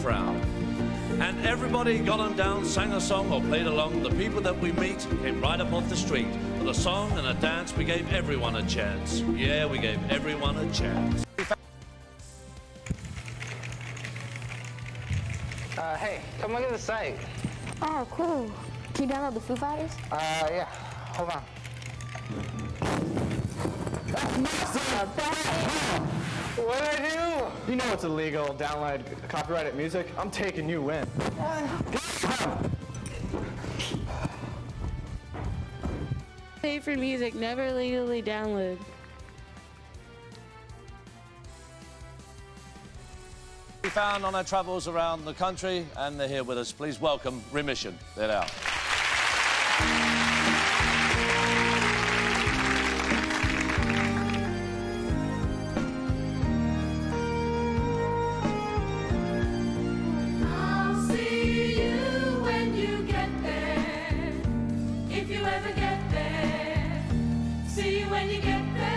frown. And everybody got on down, sang a song or played along. The people that we meet came right up off the street. With a song and a dance, we gave everyone a chance. Yeah, we gave everyone a chance. Hey, come look at the site. Oh, cool. Can you download the Foo Fighters? Yeah. Hold on. What did I do? You know it's illegal, download copyrighted music. I'm taking you in. Pay for music, never legally download. We found on our travels around the country, and they're here with us. Please welcome Remission. They're out. I'll see you when you get there. If you ever get there. See you when you get there.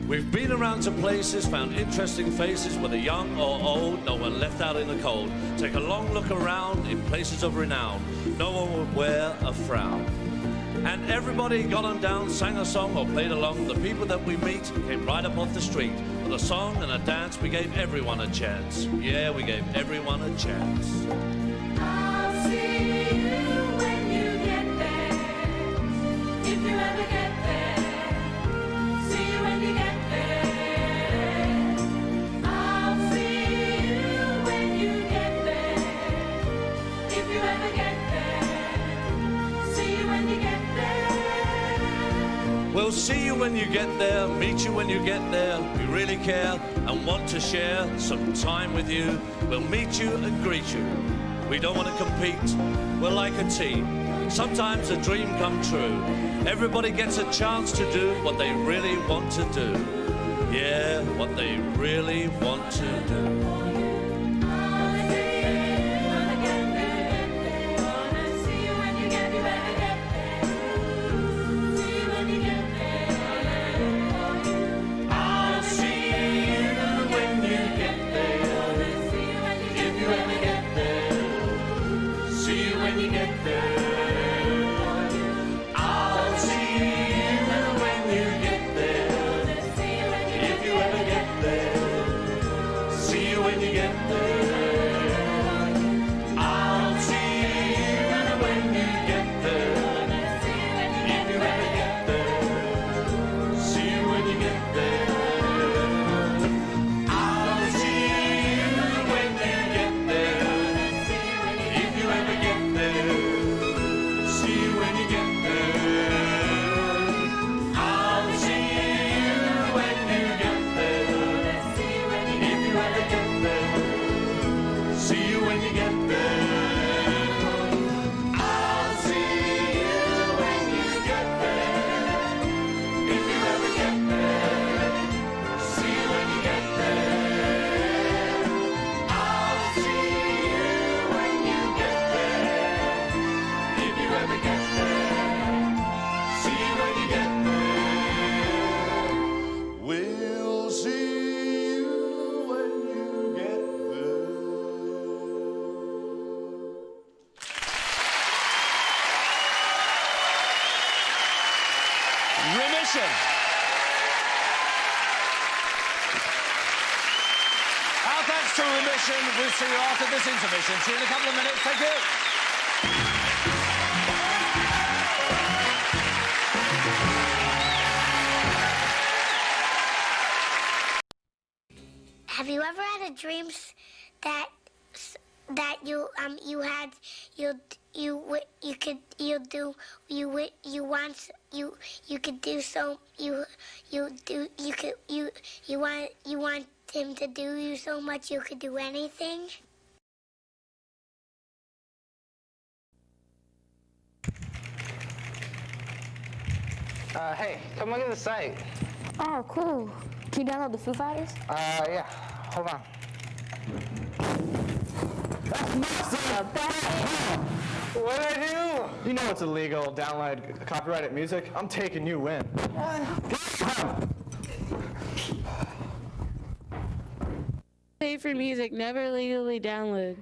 We've been around to places, found interesting faces, whether young or old, no one left out in the cold. Take a long look around in places of renown. No one would wear a frown. And everybody got on down, sang a song or played along. The people that we meet came right up off the street. With a song and a dance, we gave everyone a chance. Yeah, we gave everyone a chance. I'll see you when you get there. If you ever get there. See you when you get there. I'll see you when you get there. If you ever get there. See you when you get there. We'll see you when you get there, meet you when you get there. We really care and want to share some time with you. We'll meet you and greet you. We don't want to compete. We're like a team. Sometimes a dream come true. Everybody gets a chance to do what they really want to do. Yeah, what they really want to do. I'll see you when you get there. Gonna see you when you get there. See you when you get there. I'll see you when you get there. See you when you get If you ever get there. See you when you get there. I'll see you when you get there. See you when you If you ever get there. See you when you get there. I'll see you when you get there. If you ever get there. See you when you get there. I'll see you when you get there. If you ever get there. See you when you get there. I'll see you when you get there. If you ever get there. See you when you get there. I'll see you when you get there. If you ever get there. See you when you get there. I'll see you when you get there. If you ever get there. See you when you get there. We'll see you when you get there. Remission. Our thanks to Remission. We'll see you after this intermission. See you in a couple of minutes. Thank you. Have you ever had a dream that you, you had, you, you, you could, you do, you, you want, you, you could do so, you, you do, you could, you, you want, you want him to do you so much you could do anything? Hey, come look at the site. Oh, cool. Can you download the Foo Fighters? Yeah. Hold on. What did I do? You know it's illegal, download copyrighted music. I'm taking you in. Pay for music, never legally download.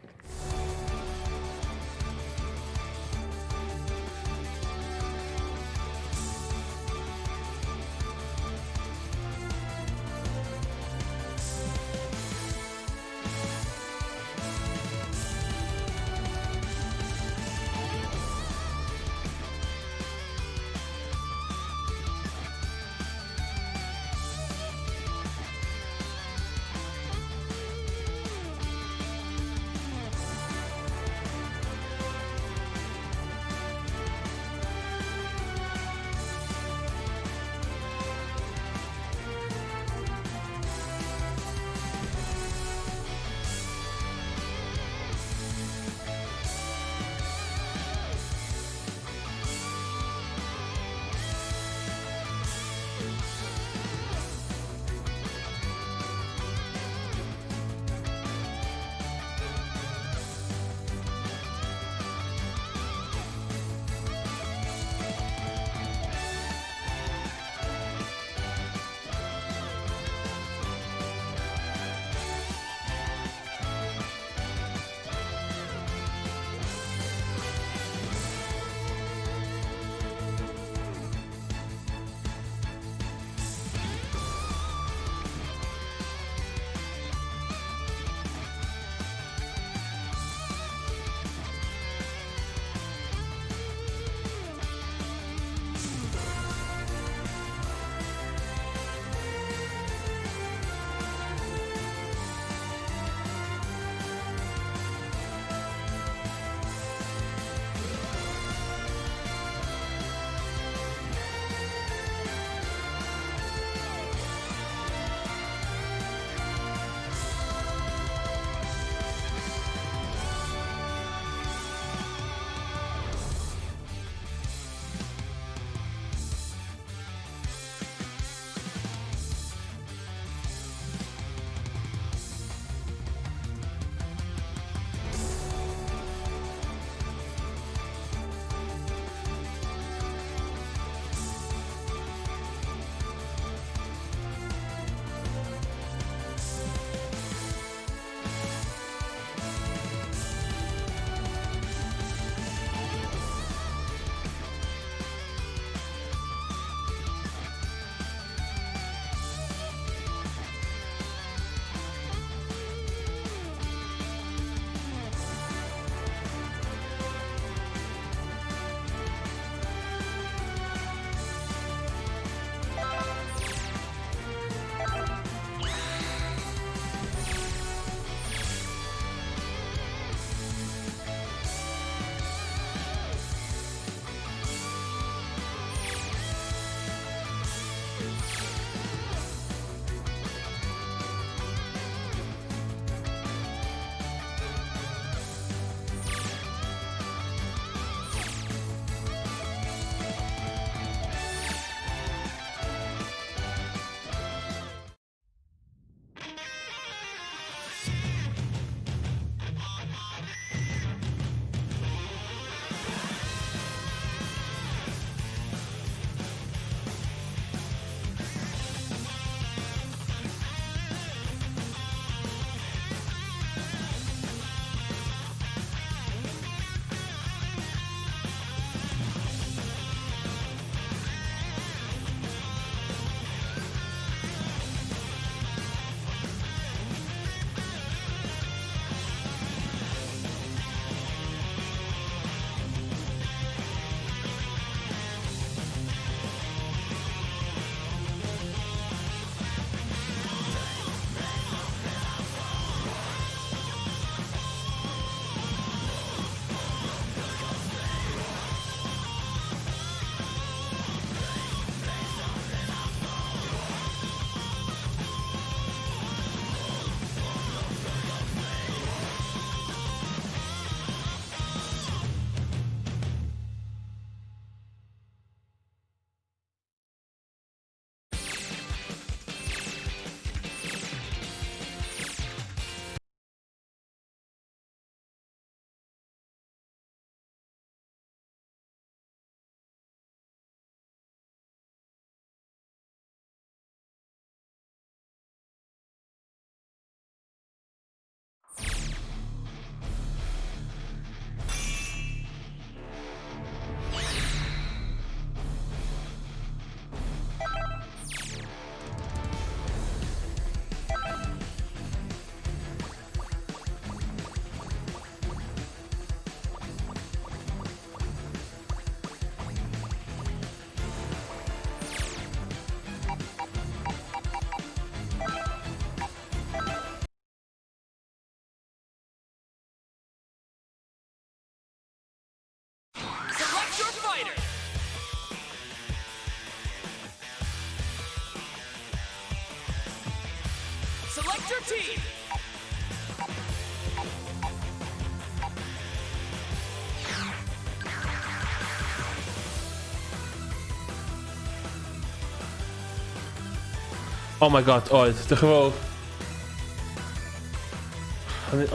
Oh my god, oedd. Diolch yn fawr.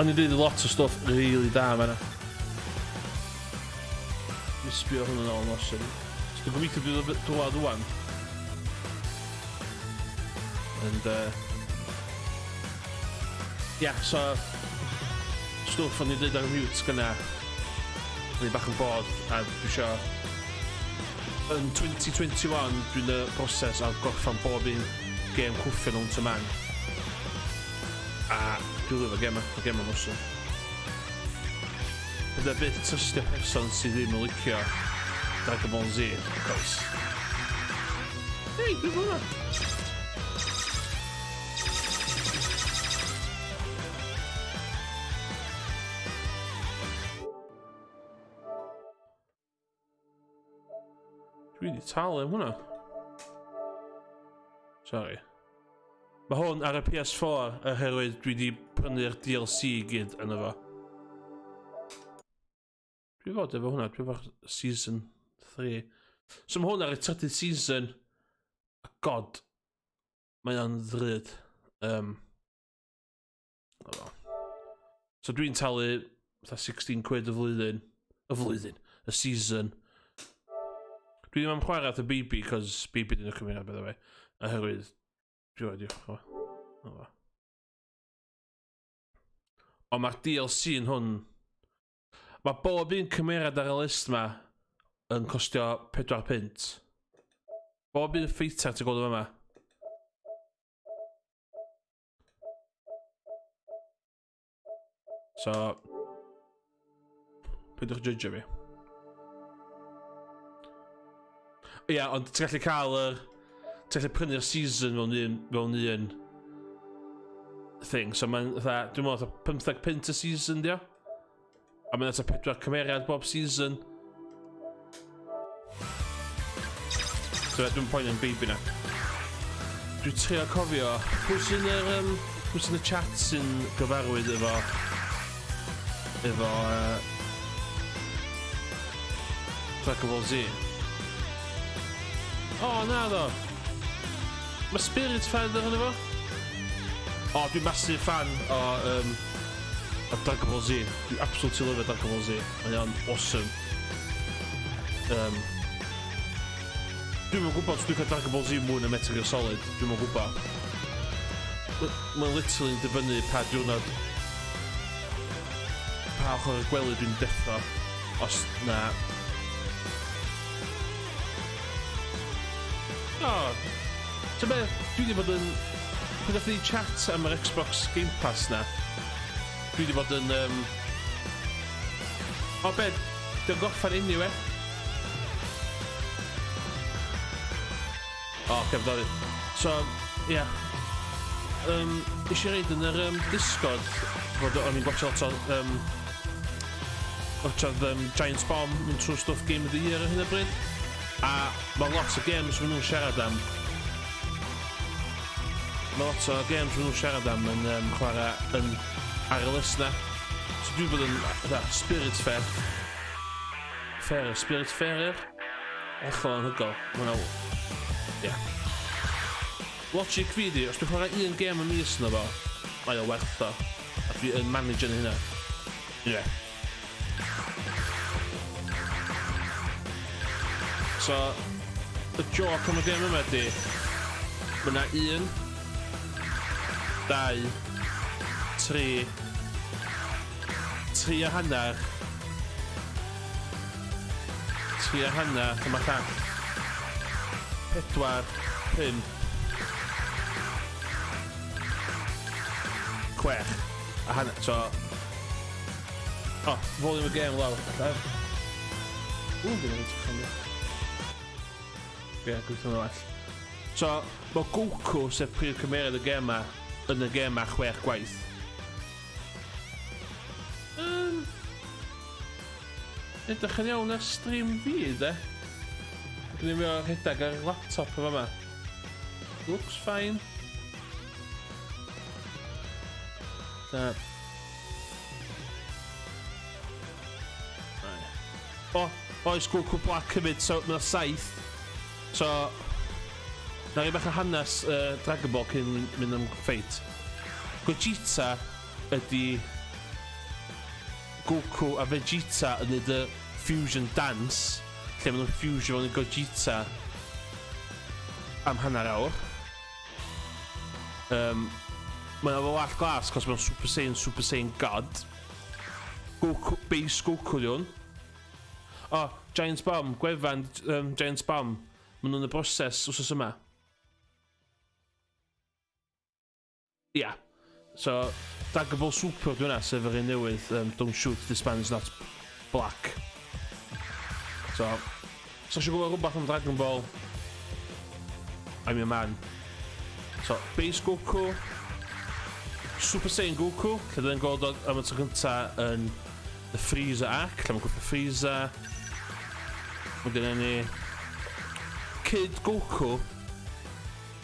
O'n i'n dweud lot o stwff really da yma. Dwi'n sbio hwn yn ôl yn awesome. So dwi'n gobeithio dwi'n dod rwan. And, yeah, so... Stwff o'n i'n dweud ar mute gyna. O'n i bach yn bod a dwi isio... Yn 2021, dwi'n y broses o gorffan bob un gêm cwffio nhw'n ty man. A dwi'n lyfio gêm y gêm yn awesome. Bydda byth trystio person sydd ddim yn licio Dragon Ball Z, cos... Hei, dwi'n hwnna! Dwi wedi talu am hwnna. Sorry. Mae hwn ar y PS4 oherwydd dwi wedi prynu'r DLC i gyd yna fo. Dwi fod efo hwnna, dwi efo'r season 3. So mae hwn ar y trydydd season. God, mae o'n ddrud. Um, So dwi'n talu fatha 16 quid y flwyddyn. Y flwyddyn. Y season. Dwi ddim am chwarae at y BB, cos BB dyn nhw'n cymryd by the way. Oherwydd, dwi wedi chwarae. Ond mae'r DLC yn hwn... Mae bob un cymeriad ar y list ma yn costio 4 punt. Bob un ffeiter ti'n gweld yma. So, peidiwch judge fi. Ia, yeah, ond ti'n gallu cael yr... Ti'n gallu prynu'r season mewn un, mewn un thing. So mae'n, fatha, dwi'n meddwl, fatha 15 punt y season, dio? A mae'n ateb pedwar cymeriad bob season. So dwi'n poeni am baby na. Dwi'n trio cofio, pwy sy'n yr, um, pwy sy'n y chat sy'n gyfarwydd efo, efo, Dragon Ball Z? O, oh, na ddo. Mae Spirit Feather yn efo? O, oh, dwi'n massive fan o, um, o Dragon Ball Z. Dwi absolutely lyfio Dragon Ball Z. Mae o'n awesome. Um, Dwi'm yn gwybod os dwi'n cael Dragon Ball Z mwy na Metal Gear Solid. Dwi'm yn gwybod. Mae'n literally yn dibynnu pa diwrnod pa ochr y gwely dwi'n deffro. Os na... O! Ti'n be, dwi wedi bod yn... Pryd nath ni chat am yr Xbox Game Pass na, dwi wedi bod yn... Um... O, be? Dwi'n gorffan anyway. O, oh, cefn dodi. So, ie. Yeah. Um, eisiau reid yn yr um, Discord fod o'n i'n gwachio lot o um, watchodd um, Giant Bomb mynd trwy stwff Game of the Year ar hyn o bryd. A mae lot o games maen nhw'n siarad am. Mae lot o games maen nhw'n siarad am yn um, chwarae yn ar y list na. So dwi'n bod yn fatha, Spirit Fair. Fair, Spirit Fairer. Hollol anhygoel. Mae hwnna... Ie. Yeah. Logic fi di, os dwi'n chwarae un gêm y mis yna fo, mae o werth o. A dwi yn manager yn hynna. Ie. Yeah. So, y joc am y gêm yma di, mae yna un, dau, tri, tri a hanner, tri a hanner, dyma llall, pedwar, pump, chwech a hanner. So, o, oh, volume y gêm lawr. Ww, dwi'n mynd i Ie, gweithio'n well. So, mae Goku, sef prif cymeriad y gêm ma, yn y gêm ma chwech gwaith. Um, edrych yn iawn ar stream fi, de. Dwi'n mynd rhedeg ar laptop efo yma. Looks fine. Da. O, oes Goku Black hefyd, so mae'n saith. So, Na i bach o hanes Dragon Ball cyn mynd am ffeit. Gogeta ydy Goku a Vegeta yn neud y fusion dance, lle maen nhw'n fusio fewn i Gogeta am hanner awr. Mae'n efo wallt glas, cos mae'n Super Saiyan, Super Saiyan God. Goku, base Goku di hwn. O, Giant Bomb, gwefan Giant Bomb. Maen nhw'n y broses wsos yma. Ia. Yeah. So, Dragon Ball Super dwi hwnna, sef yr un newydd, Don't Shoot, This Man Is Not Black. So, so eisiau gwybod rhywbeth am Dragon Ball, I'm your man. So, Base Goku, Super Saiyan Goku, lle dyn ni'n gweld am y tro cynta yn The Frieza Arc, lle mae'n gwybod Frieza. Mae gennym ni Kid Goku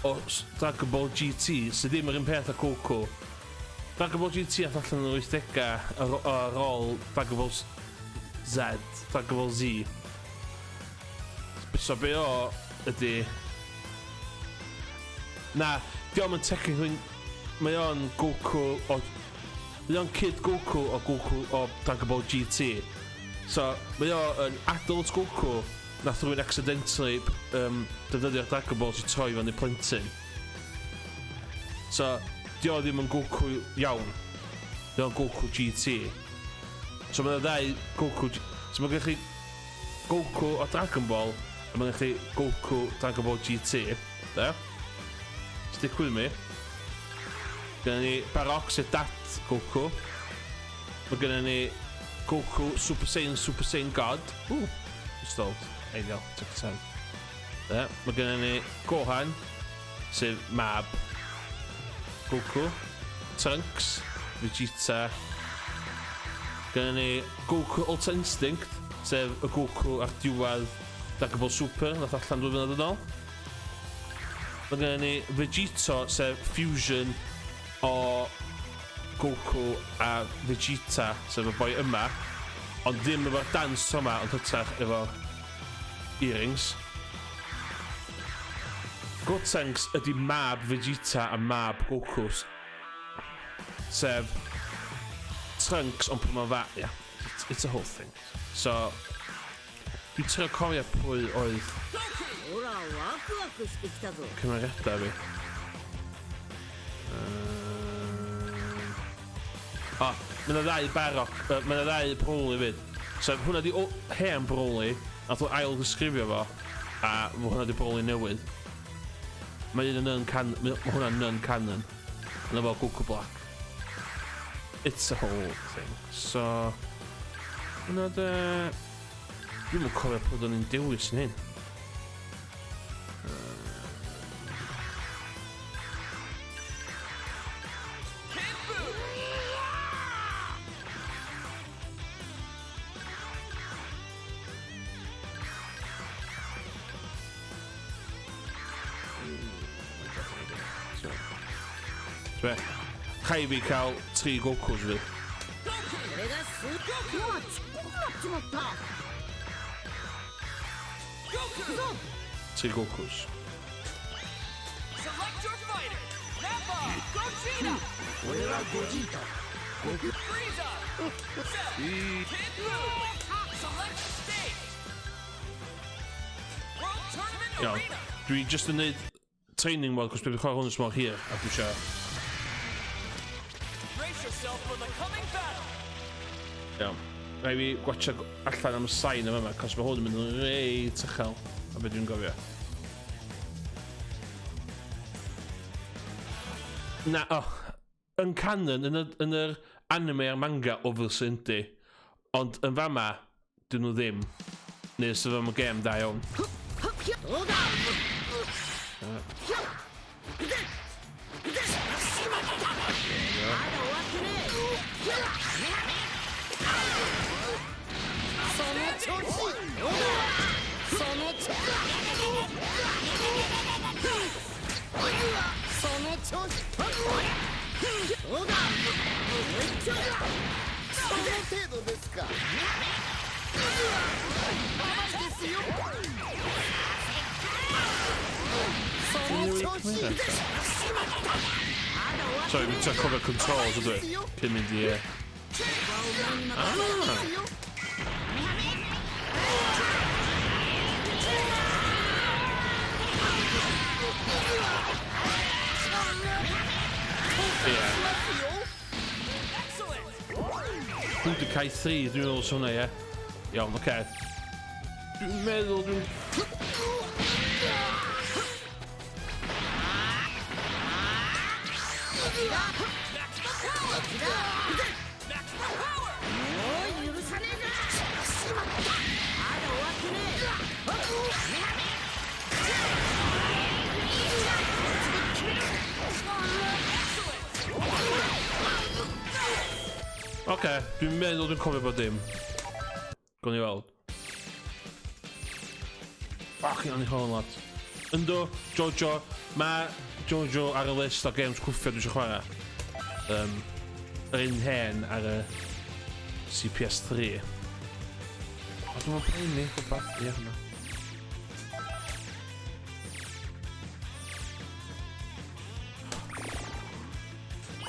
o Dragon Ball GT, sydd ddim yr un peth â Goku. Dragon Ball GT ath allan yn yr 80au ar ôl Dragon Ball Z, Dragon Ball Z. So be o ydy... Na, diolch yn technically... Mae o'n Goku o... Mae o'n Kid Goku o Goku o Dragon Ball GT. So, mae o yn adult Goku nath rhywun accidentally defnyddio'r Dragon Balls i troi fewn i plentyn. So, di o ddim yn Goku iawn. Di o'n Goku GT. So mae yna ddau Goku... So mae gennych chi Goku o Dragon Ball, a mae gennych chi Goku Dragon Ball GT. There. Stick with me. Gennym ni Barok, sef dad Goku. Mae gennym ni Goku Super Saiyan Super Saiyan God. Ooh, stalled. Ideal, took a 10. There. Mae gennym ni Gohan, sef mab Goku. Trunks, Vegeta. Gennym ni Goku Ultra Instinct, sef y Goku ar diwedd Dragon Ball Super, nath allan 2 flynedd yn ôl. Mae gennym ni Vegito, sef fusion o Goku a Vegeta, sef y boi yma, ond ddim efo'r dance tro yma, ond hytrach efo earrings. Gotenks ydy mab Vegeta a mab Goku, sef Trunks, ond pan mae'n fa... Yeah, it's a whole thing. So, dwi'n trio cofio pwy oedd cymeriadau fi. O, mae yna ddau Barok, mae yna ddau Broly fyd. So, hwnna di hen Broly, nath o ail ddisgrifio fo, a hwnna di Broly newydd. Mae un yn can, mae hwnna'n non-canon. Yna fel Goku Black. It's a whole thing. So, hwnna de... Dwi'm yn cofio pwy o'n i'n dewis yn hyn. Be? Rhaid fi cael 3 Gokus fi. 3 Gokus. Select your fighter. Nappa, Gogeta, Frieza, Cell, Kid Buu. Select stage. World Tournament Iawn. Arena. Dwi just yn neud training mode, cos dwi'n chwarae hwn yn mor hir, a dwi eisiau... Brace yourself for the coming battle. Iawn. Rhaid fi gwatcha allan am y sain yma, cos mae hwn yn mynd yn reit uchel, a be dwi'n gofio. Na, oh, yn canon, yn yr anime a'r manga, obviously yndi. Ond yn fama, dyn nhw ddim. Neu sydd am y gêm da iawn. cymera? Sorry, dwi'n trio cofio controls ydw i. Cyn mynd i... Ah! Ie. Budokai 3, dwi'n meddwl hwnna, ie. Iawn, oce. Okay. Dwi'n meddwl dwi'n... Oce, okay, dwi'n meddwl dwi'n cofio bod dim. Gwni weld. Fucking anhygoel, lad. Ynddo, Jojo. Mae Jojo ar y list o games cwffio dwi eisiau chwarae. Yr un hen ar y CPS3. O, dwi'n meddwl poeni, rhywbeth. Ie, hwnna.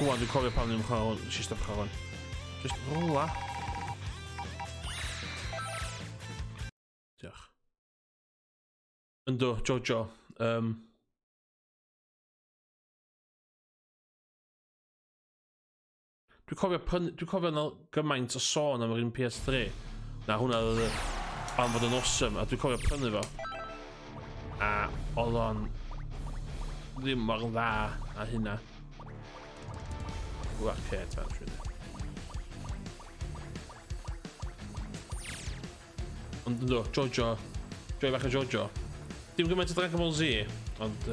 Gwan, dwi'n cofio pan ni'n chwarae hwn. Nes i stop chwarae hwn. Just rola. Diolch. Ynddo, Jojo. Dwi'n cofio prynu, dwi'n cofio yna gymaint o sôn am yr un PS3. Na, hwnna oedd am fod yn awesome, a dwi'n cofio prynu fo. A oedd o'n ddim mor dda a hynna. Ww, arcade fan, really. Ond ynddo, Jojo. Joio bach o Jojo. Dim gymaint o Dragon Ball Z, ond...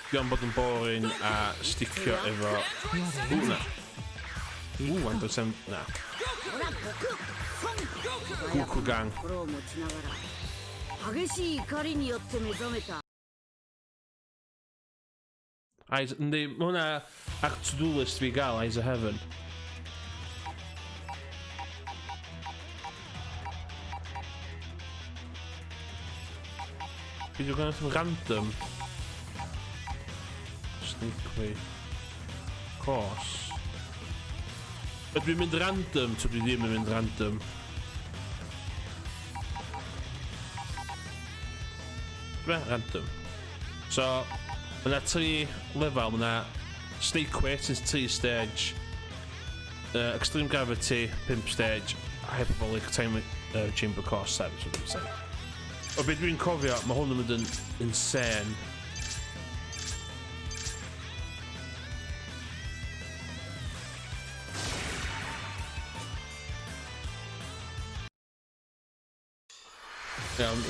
Dwi am bod yn boring a sticio efo... Ww, na. Ww, Android 7... Na. Goku Gang. Eyes, yndi, mae hwnna ar to-do list fi gael, Eyes of Heaven. Fi dwi'n gwneud random. Sneakly. Course. Ydw i'n mynd random, ta dwi ddim yn mynd random? Be? Random. So, mae yna tri lefel, mae yna Snake Weight sy'n 3 stage, Extreme Gravity 5 stage, Hyperbolic Time Chamber Course 7, so dwi'n saying. O beth dwi'n cofio, mae hwn yn mynd yn insane. Iawn,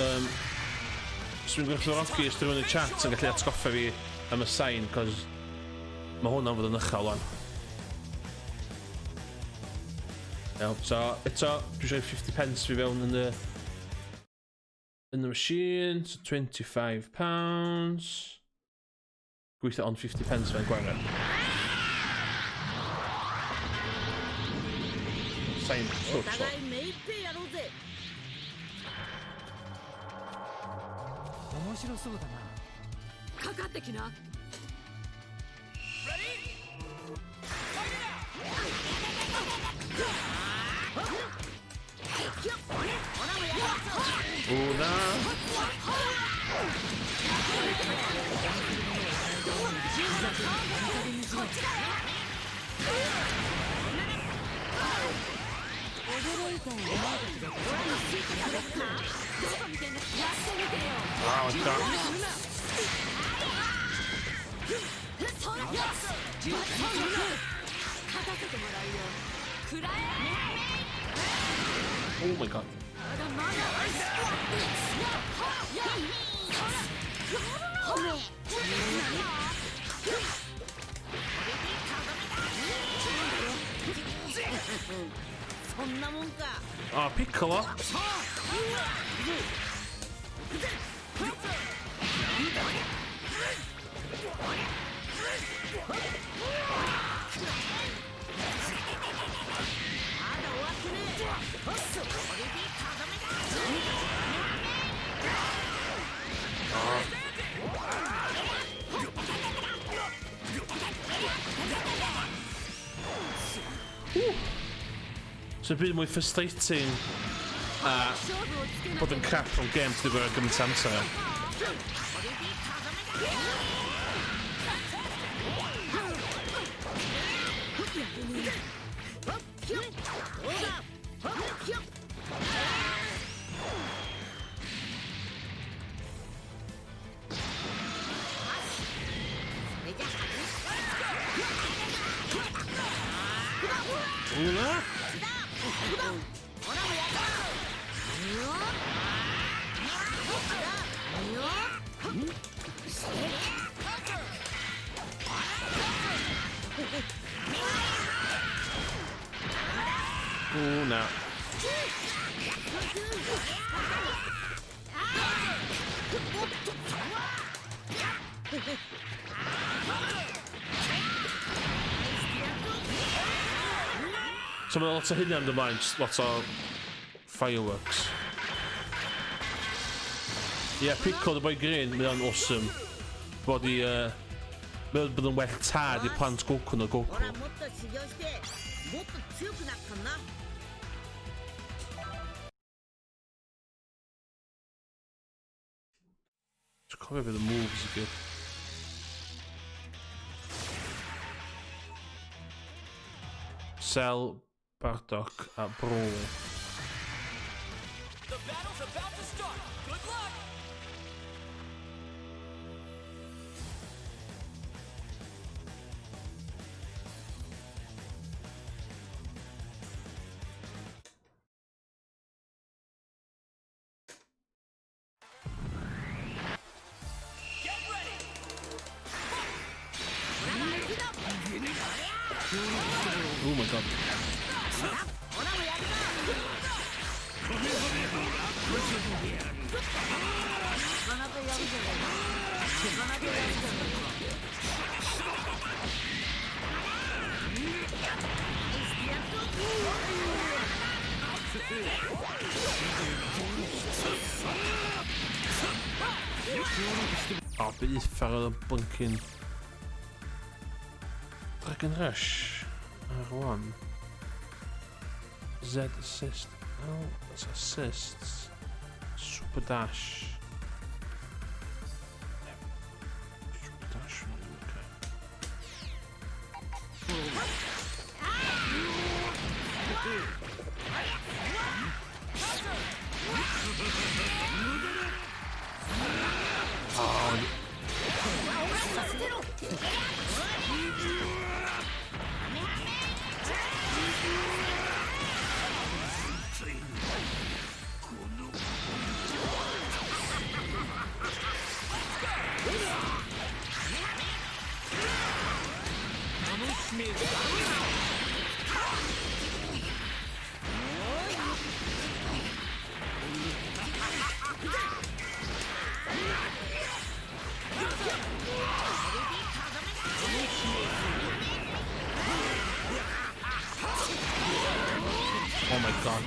so dwi'n gwerthfawrogi os rhywun yn y chat yn gallu atgoffa fi am y sain, cos mae hwnna'n fod yn uchel wan. Iawn, so eto, dwi eisiau 50 pence fi fewn yn y machine, so 25 pounds. Gweithio on 50 pence fe'n gwario. Sain touch o. O na! Wow, da. Oh my god. Oh, Piccolo. So byd mwy frustrating a bod yn crap o'n gêm ti wedi bod gymaint amser. Hwnna? O, na. So mae lot o hynna yn ymlaen, just lot o fireworks. Ie, yeah, Piccolo, the boy green, mae o'n awesome. Bod i, mae'n bod yn well tad i plant Goku na Goku. Just cofio fydd y moves i gyd. Cell, Bardock a Broly. The battle's about to start. Good luck. Get ready. Oh my god. O, be uffar oedd y blinking Dragon Rush R1 Z assist L that's assists Super Dash Super Dash okay. Oh, Oh my god.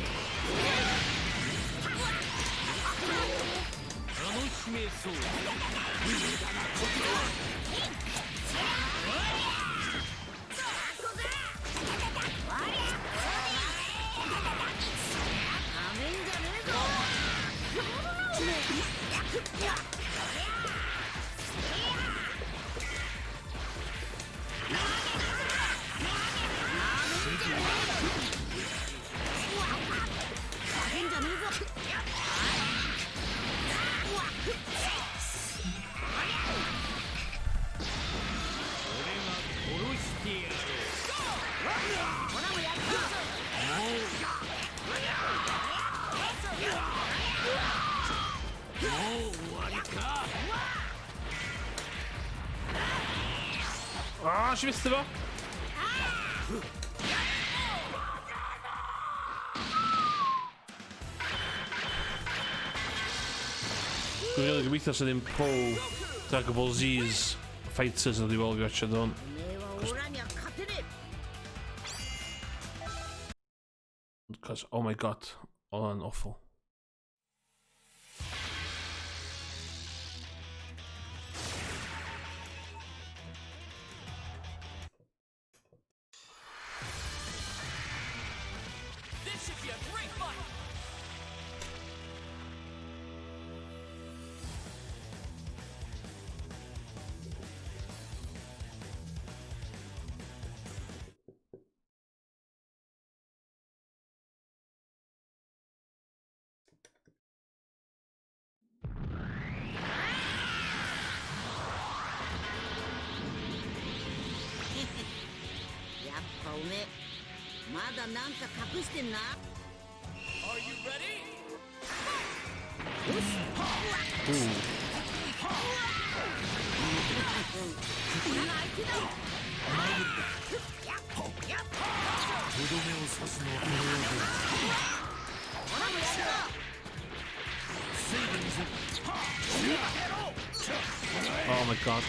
Ah, si fyth efo? Dwi'n rili gobeithio sydd ddim pro Dragon Ball Z's fighters yn dod i weld fi watcha hwn. Cos, oh my god, oedd o'n awful. This だなんか隠してんな。 Are you ready? Ooh. Oh my god.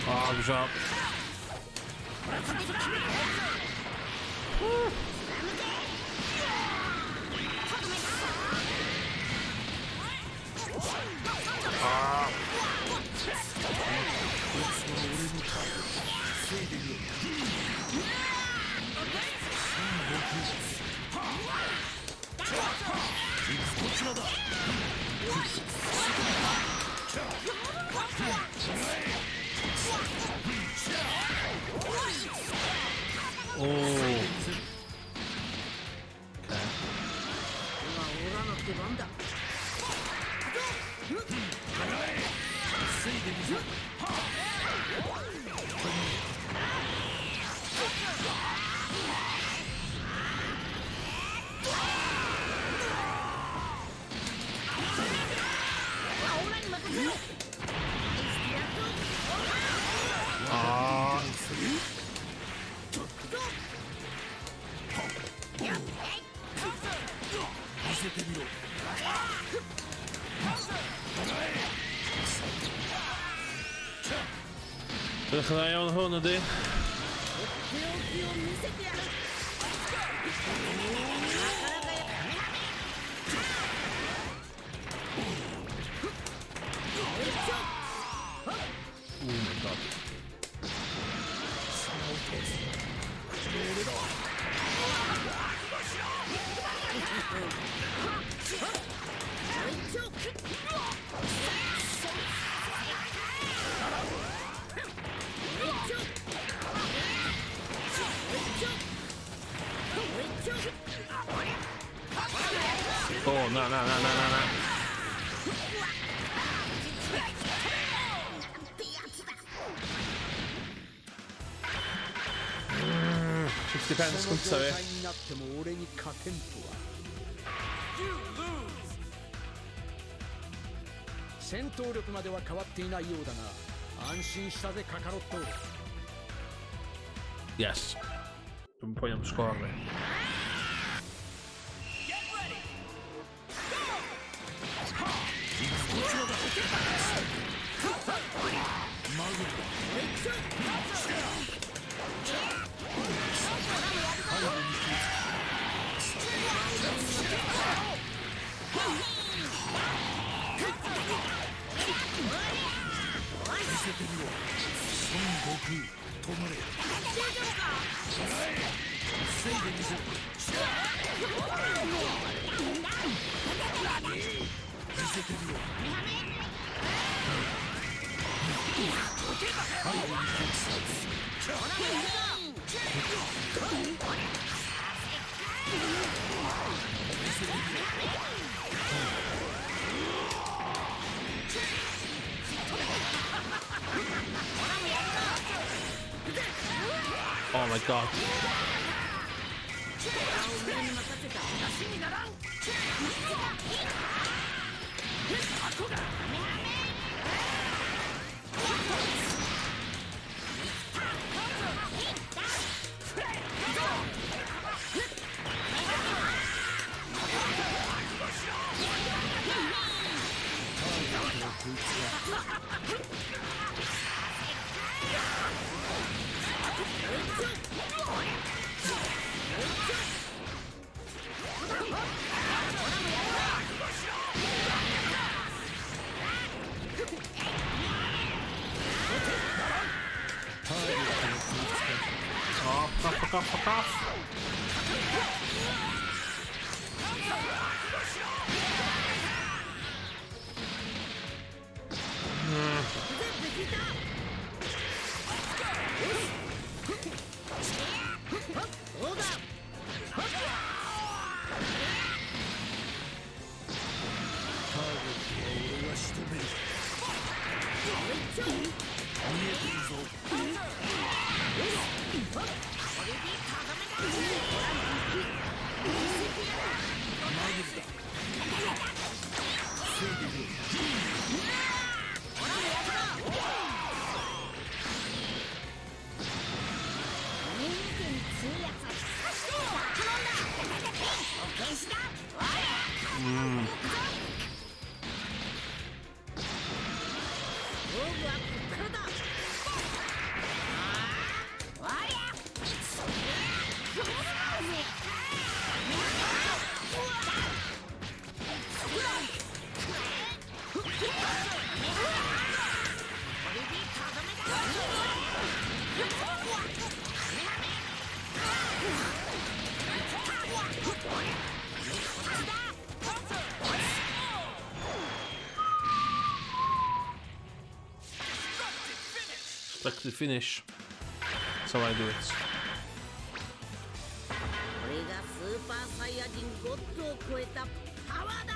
Oh, good job. Ah. Oh. Okay. Ah. Ydych yn dda iawn hwn ydy? Oh my god. Oh, na, na, na, na, na, na. 50 pence gyntaf fi. You lose. 戦闘力までは変わっていないようだが、安心したぜカカロット。 Yes. Dwi'n poeni am sgôr fi. Get ready. Oh my god. off, fuck off. Select the finish. That's how I do it. これがスーパーサイヤ人ゴッドを超えたパワーだ。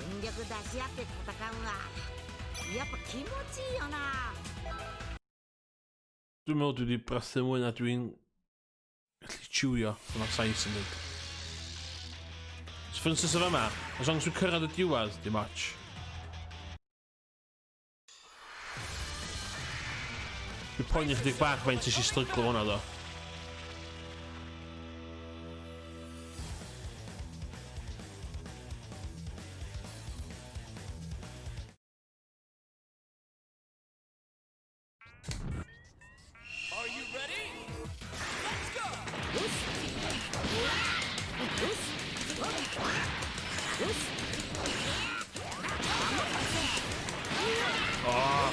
全力出し合って戦うわ。やっぱ気持ちいいよな。 Dwi'n meddwl dwi wedi brathu mwy na dwi'n gallu chewio, dyna sains yn dweud. So for instance o fama, as long as dwi'n cyrraedd y diwedd, dim ots. Dwi'n poeni chydig bach faint nes i stryglo hwnna ddo. Are you ready? Let's go! Oh.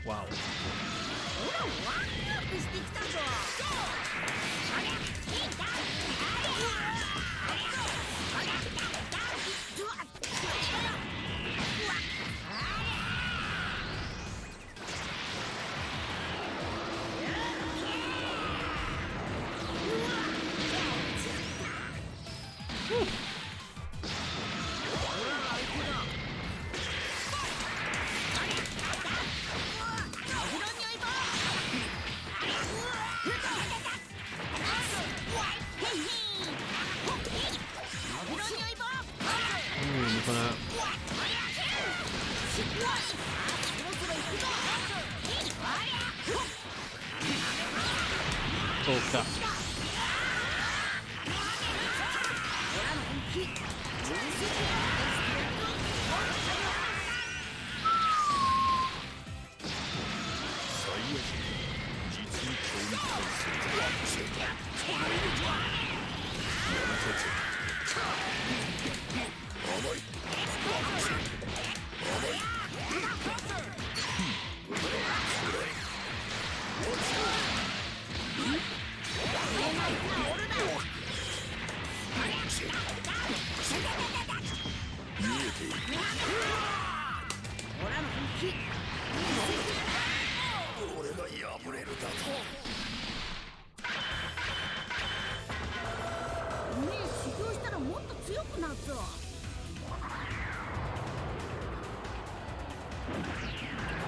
Wow. ほら、ワクワクしてきたぞ。 Hwnna. Oh, crap. 俺が破れるだと。おめえ修行したらもっと強くなるぞ。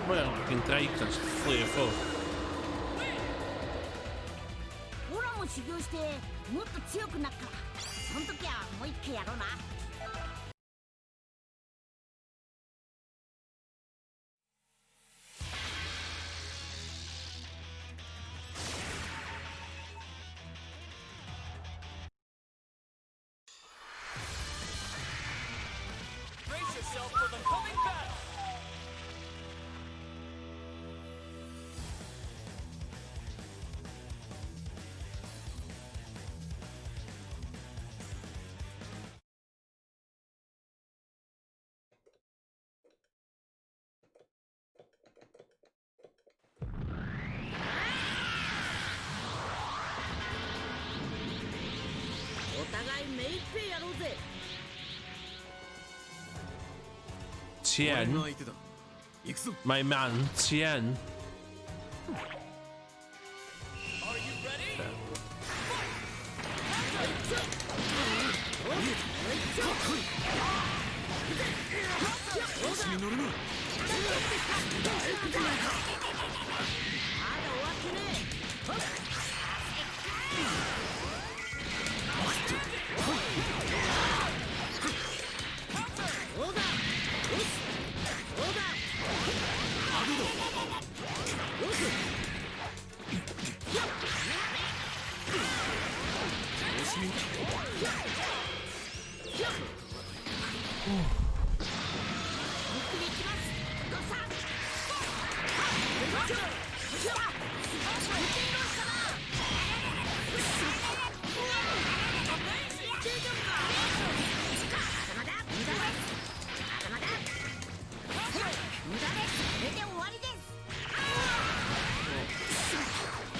Mae'n fucking draig na'n fflio ffwrdd. オラも修行してもっと強くなっから、そん時はもう一回やろうな。 Brace yourself for the coming battle! Tien. My man, Tien. Are you ready?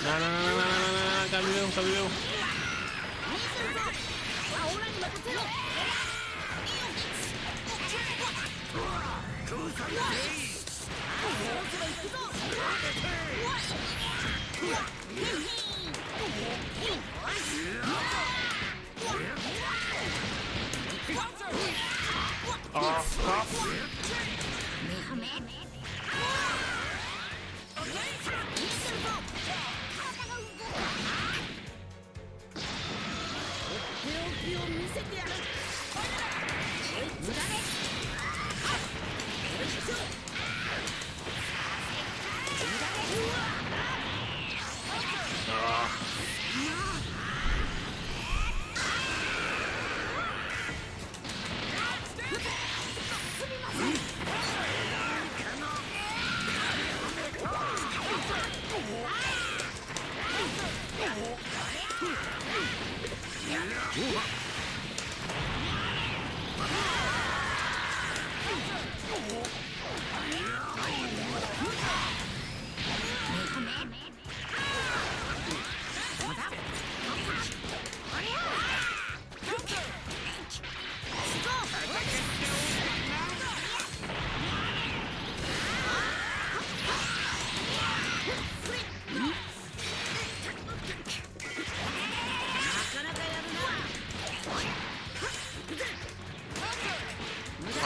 Na, na, na, na, na, na, na, na, gadw fi fewn, gadw fi fewn. Oh, stop.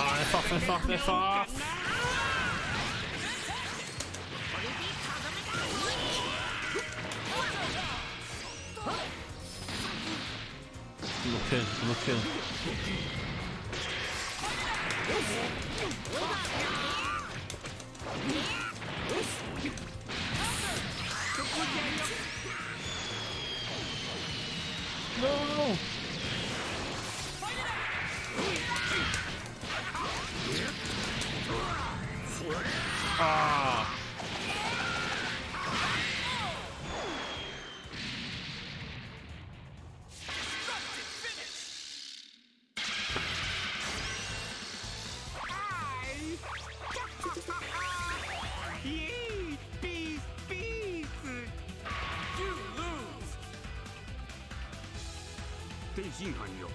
Oh, F off, F off, F off! Looking, looking. No! Ah! 天津飯よ、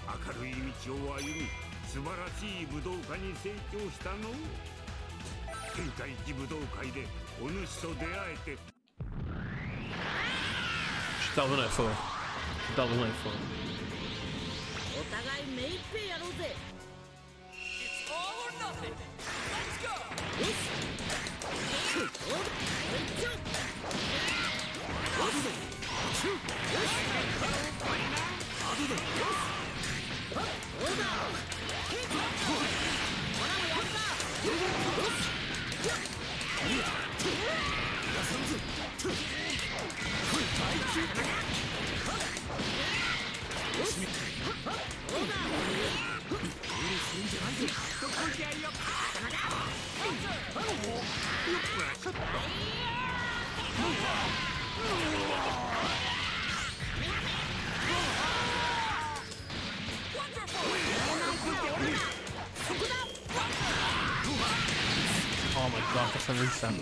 明るい道を歩み、素晴らしい武道家に成長したの。天下一武道会でお主と出会えて。 Dal hwnna i ffwrdd. Dal hwnna i ffwrdd. お互い目いっぺいやろうぜ。 It's all or nothing. Let's go. Oh my god, that's a reset.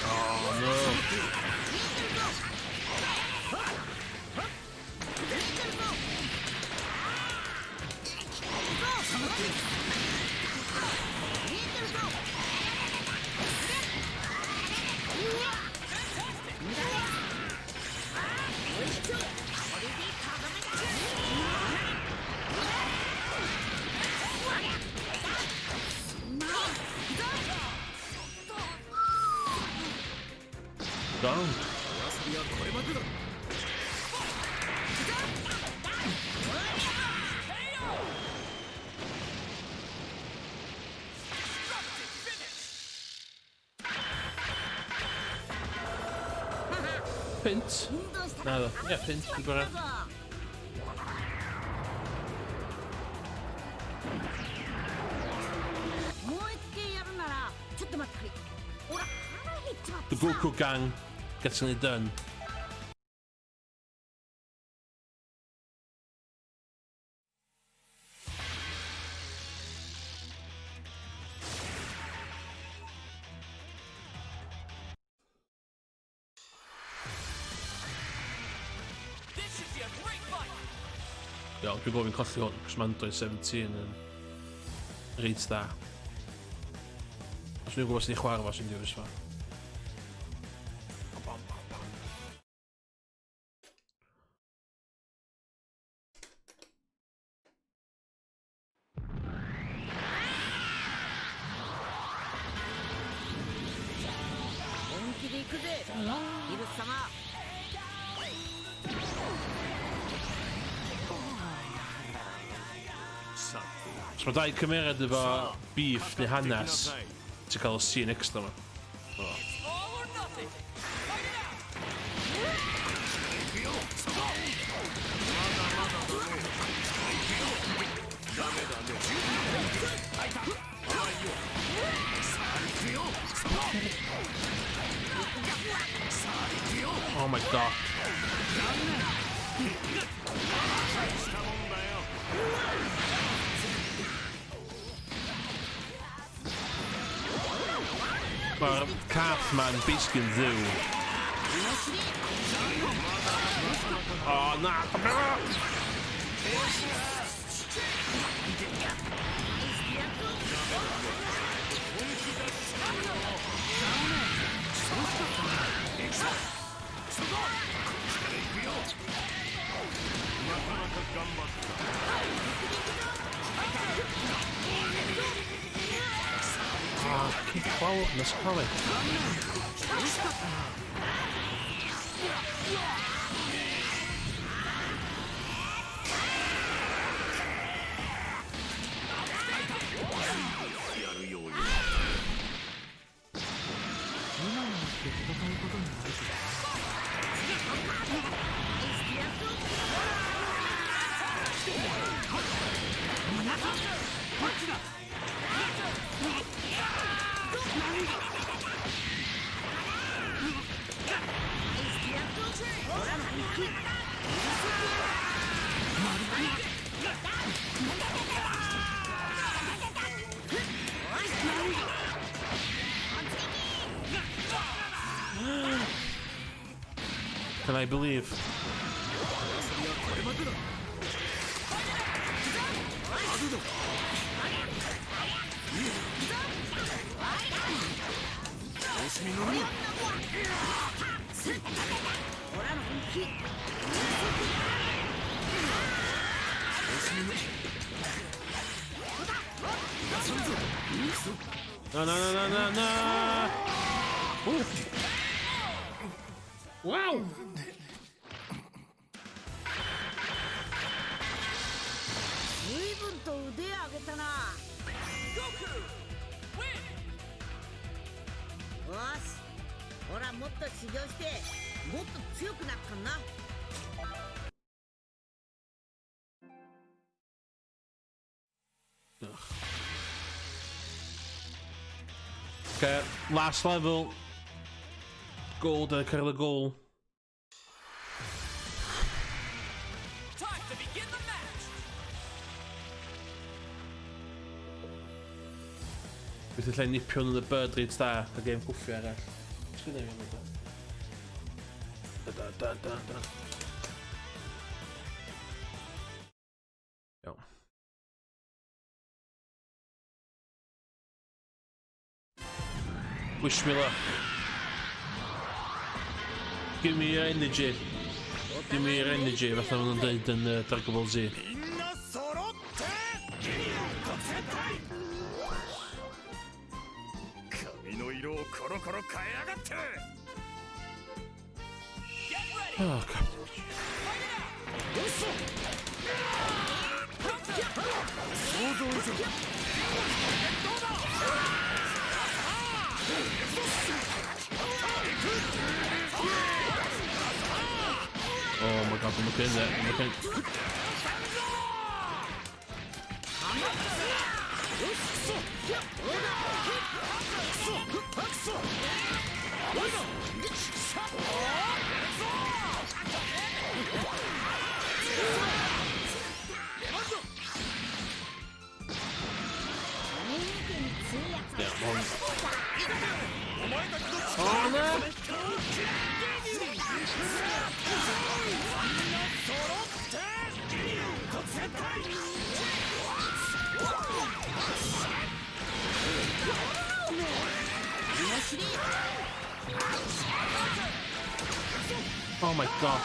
Oh no. Down. Pint. Naddo. Ie, pint. Dwi'n gorau. The Goku Gang gets it done. Iawn, dwi'n gofyn colli hwn, cos mae Android 17 yn reit dda. Os dwi'n gwybod sy'n ei chwarae fo sy'n dewis fo. So mae dau cymeriad efo beef neu hanes, ti'n cael y scene extra yma. Oh. Oh my god. Mae'r cath ma'n basically yn ddiw. Oh na! Ah, keep following this coming. Can I believe? No, no, no, no, no, no! Ooh. Wow! Okay, last level. Gold, cael y gol. Time to begin the Beth allai nipio yn y bird rate da, a game cwffio arall. Sgynna fi am Da da da da da. Iawn. Wish me luck. Give me your energy. Give me your energy, fatha maen nhw'n dweud yn Dragon Ball Z. Oh, God. Oh my god, I'm looking there. I'm looking. Yeah, one. Oh no! Oh my god.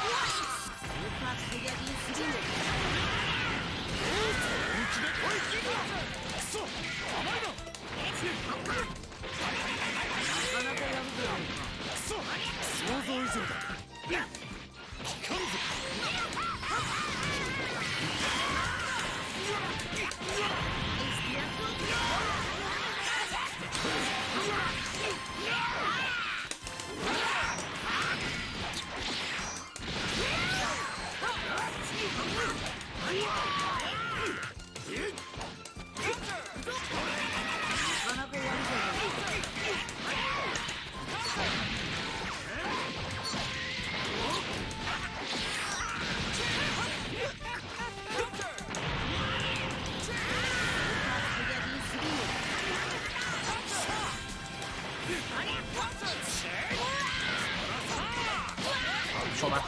Tro 'ma.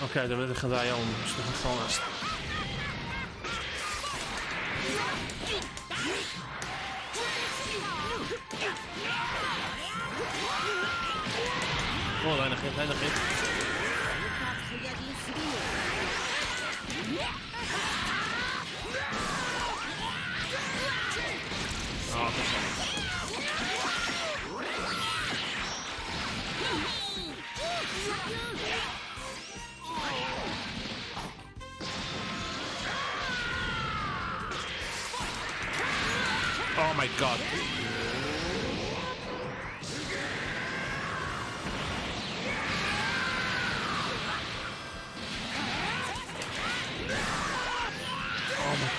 Oce, dwi'n edrych yn dda iawn, os dwi'n hollol onest. O, dda i chi, dda i chi. O, Oh my god. Oh my.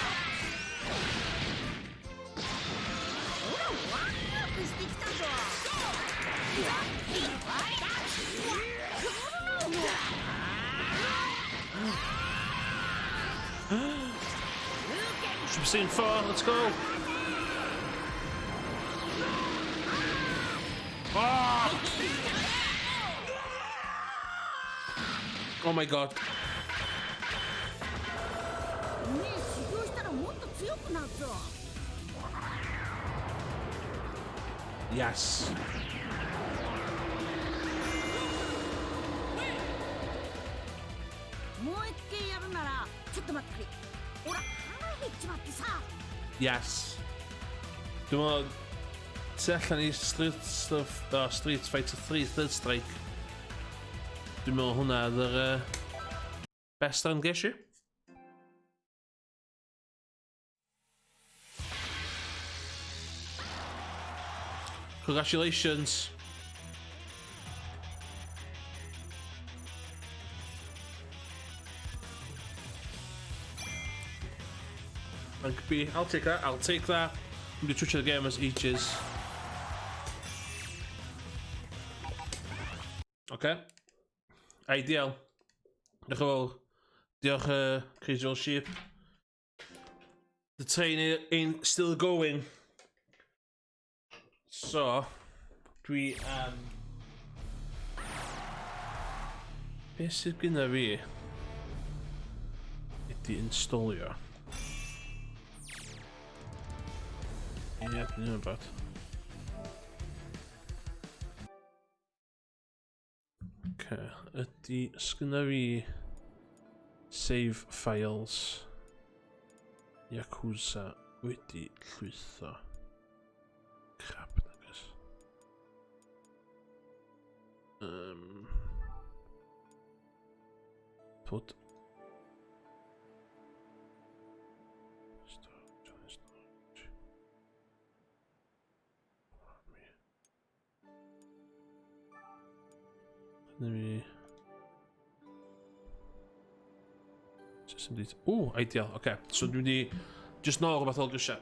Super Saiyan 4, let's go! Ah! Oh my god. Yes. Yes. Dwi'n meddwl, tu allan i Street, stuff, oh, Street Fighter 3 Third Strike, dwi'n meddwl hwnna oedd yr best run ges i. Congratulations. Rank B, I'll take that, I'll take that. I'm gonna touch the game as ages. Okay. Ideal. Diolch yn fawr. Diolch Crazy Old Sheep. The train ain't still going. So, dwi am... Be sydd gyda fi ydy installio. Ie, yeah, dwi'n yn bad. Okay, ydy, sgynna fi save files Yakuza wedi llwytho. Crap, nagos. Um, put storage, storage. Let me... System data. Ooh, ideal. Okay. So dwi'n di just nôl rhywbeth o'r grisiau.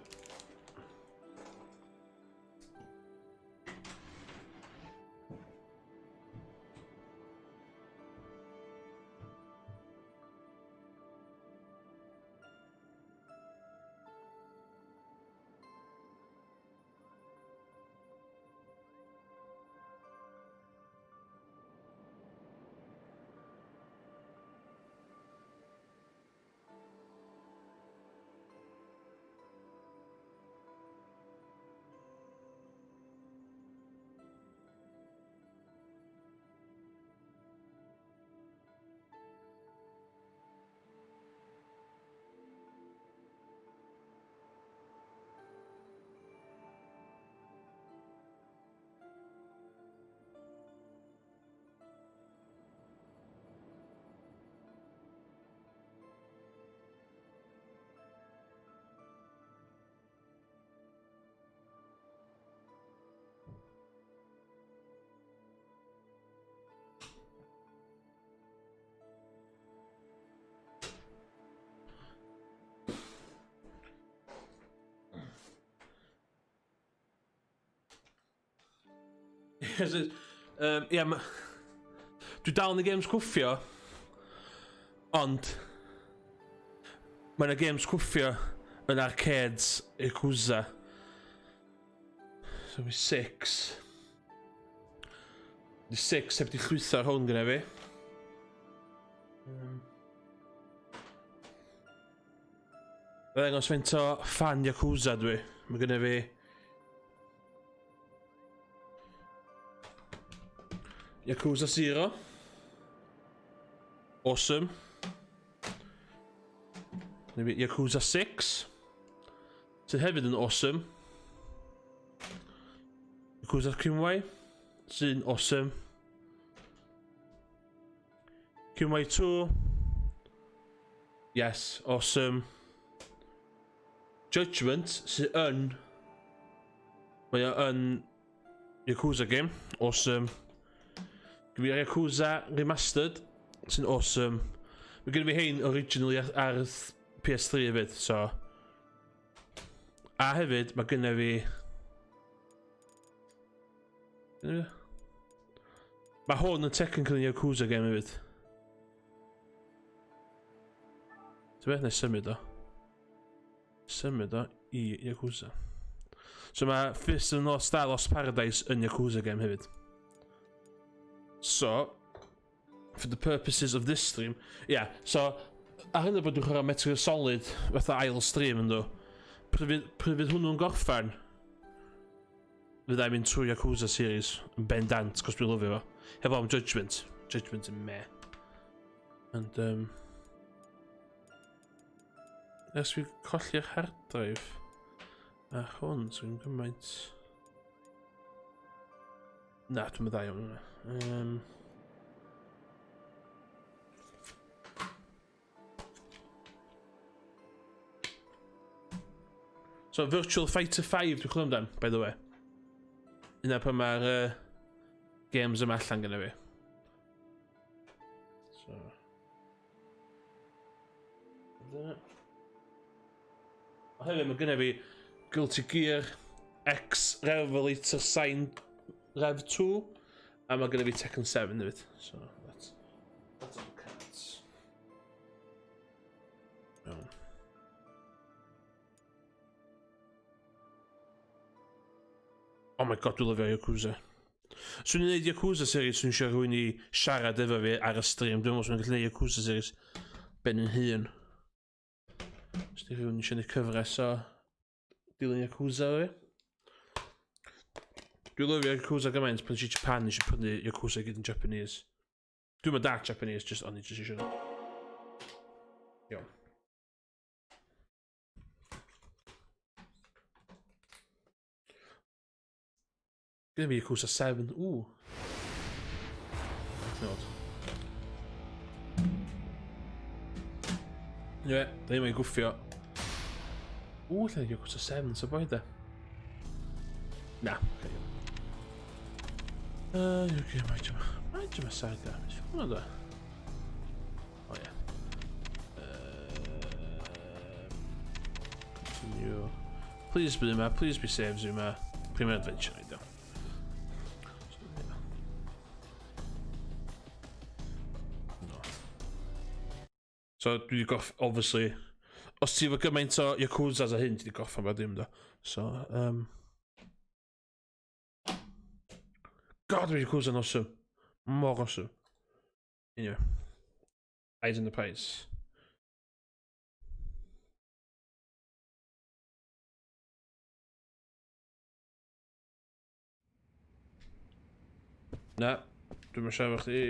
Um, yeah, ma... Dwi dal yn y games cwffio, ond mae yna games cwffio yn arcades Yakuza. So mi 6. Di 6 heb di llwytho ar hwn gyda fi. Um. Ddangos faint o fan Yakuza dwi. Mae gyda fi Yakuza Zero. Awesome. Yakuza 6. Sydd hefyd yn awesome. Yakuza Cymwai. Sy'n awesome. Cymwai 2. Yes, awesome. Judgment sydd yn... Mae o yn Yakuza game. Awesome. Gyda fi Yakuza Remastered sy'n awesome. Mae gen i fi hein originally ar, ar PS3 hefyd, so... A hefyd, mae gen i fi... Mae hwn yn technically Yakuza game hefyd. Ti'n beth, neu symud o. Symud o i Yakuza. So mae Fist of the North Star Lost Paradise yn Yakuza game hefyd. So, for the purposes of this stream, yeah, so, ar hyn o bryd dwi'n chwarae Metal Gear Solid fatha ail stream yn dw. Pryd fydd hwnnw'n gorffan, fydda i'n mynd trwy Yakuza series yn bendant, cos dwi'n lyfio fo. Hefo am Judgment. Judgment yn me. And, um, Ers fi colli'r hard drive. A hwn, so yn gymaint... Na, dwi'n meddwl iawn hwnna. Um, So, Virtual Fighter 5 dwi'n chwilio amdan, by the way. Yna pan mae'r uh, games yma allan gyda fi. So. Dyna. A hefyd mae gynna fi Guilty Gear X Revelator Sign Rev 2 a mae gynna fi Tekken 7 hefyd. So that's, that's on the cards. Iawn. Oh my god, dwi'n lyfio Yakuza. Swn i'n neud Yakuza series, swn i'n eisiau rhywun i siarad efo fi ar y stream. Dwi'n meddwl swn i'n gallu neud Yakuza series ben yn hun. Os di rhywun eisiau neud cyfres o dilyn Yakuza efo fi. Dwi'n lyfio Yakuza gymaint pan eisiau Japan eisiau prynu Yakuza gyd yn Japanese. Dwi'n mynd dark Japanese, just o'n i just eisiau. Iawn. Gonna be Yakuza 7. Ooh. Nod. Ie, da ni'n mynd gwffio. Ww, lle Yakuza 7, so boi da. Na, okay. Okay, Majima. Majima Saga. Beth hwnna da? O ie. Continue. Please be yma, please be safe yma. Premier Adventure, I do. No. So, dwi wedi goff, obviously, os ti efo gymaint o Yakuzas a hyn, ti wedi gorffen bod dim do. So, God, mae Yakuza'n awesome. Mor awesome. Anyway. Eyes on the prize. Na, dwi'n mynd siarad chdi.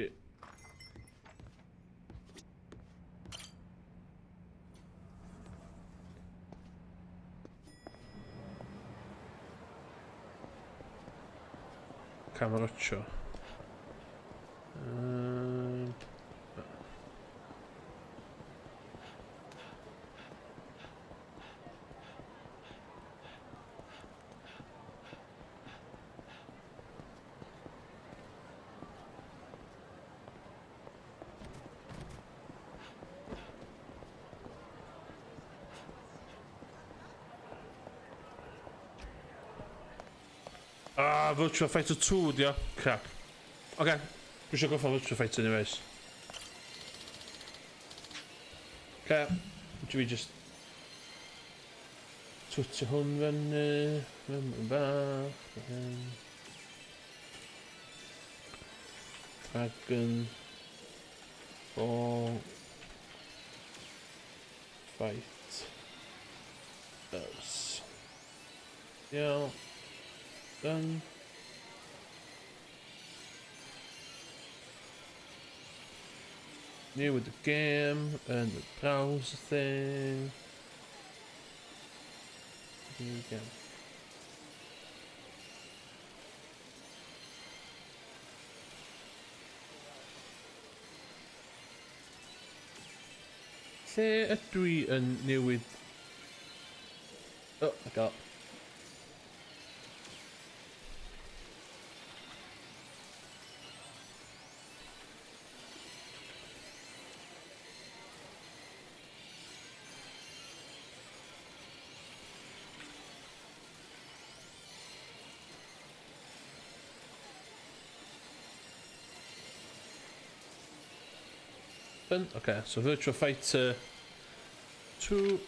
Kamurocho. Ah, Virtua Fighter 2 di o. Crap. Oce, okay. Dwi eisiau gorffen Virtua Fighter anyways. Oce, okay. Dwi just twtio hwn fyny, fyny bach, hyn. Dragon Ball Fight Us. Iawn. Done. New with the game and the browser thing. New game. Lle ydw i yn newid... Oh, I got. Done. Okay, so Virtua Fighter 2.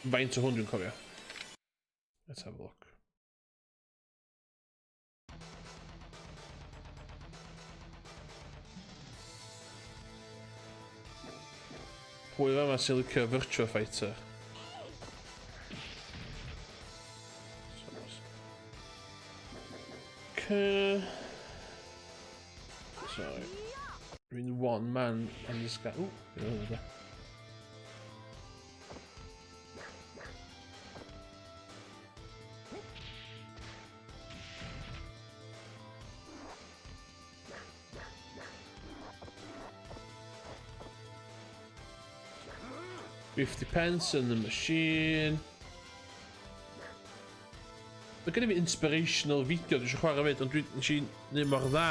Faint o hwn dwi'n cofio? Let's have a look. Pwy fa yma sy'n licio Virtua Fighter? Okay. Sorry. Dwi'n one man on this guy. Ooh, there. £50 in the machine. Mae gen i fi inspirational video dwi eisiau chwarae fyd, ond dwi nes i wneud mor dda.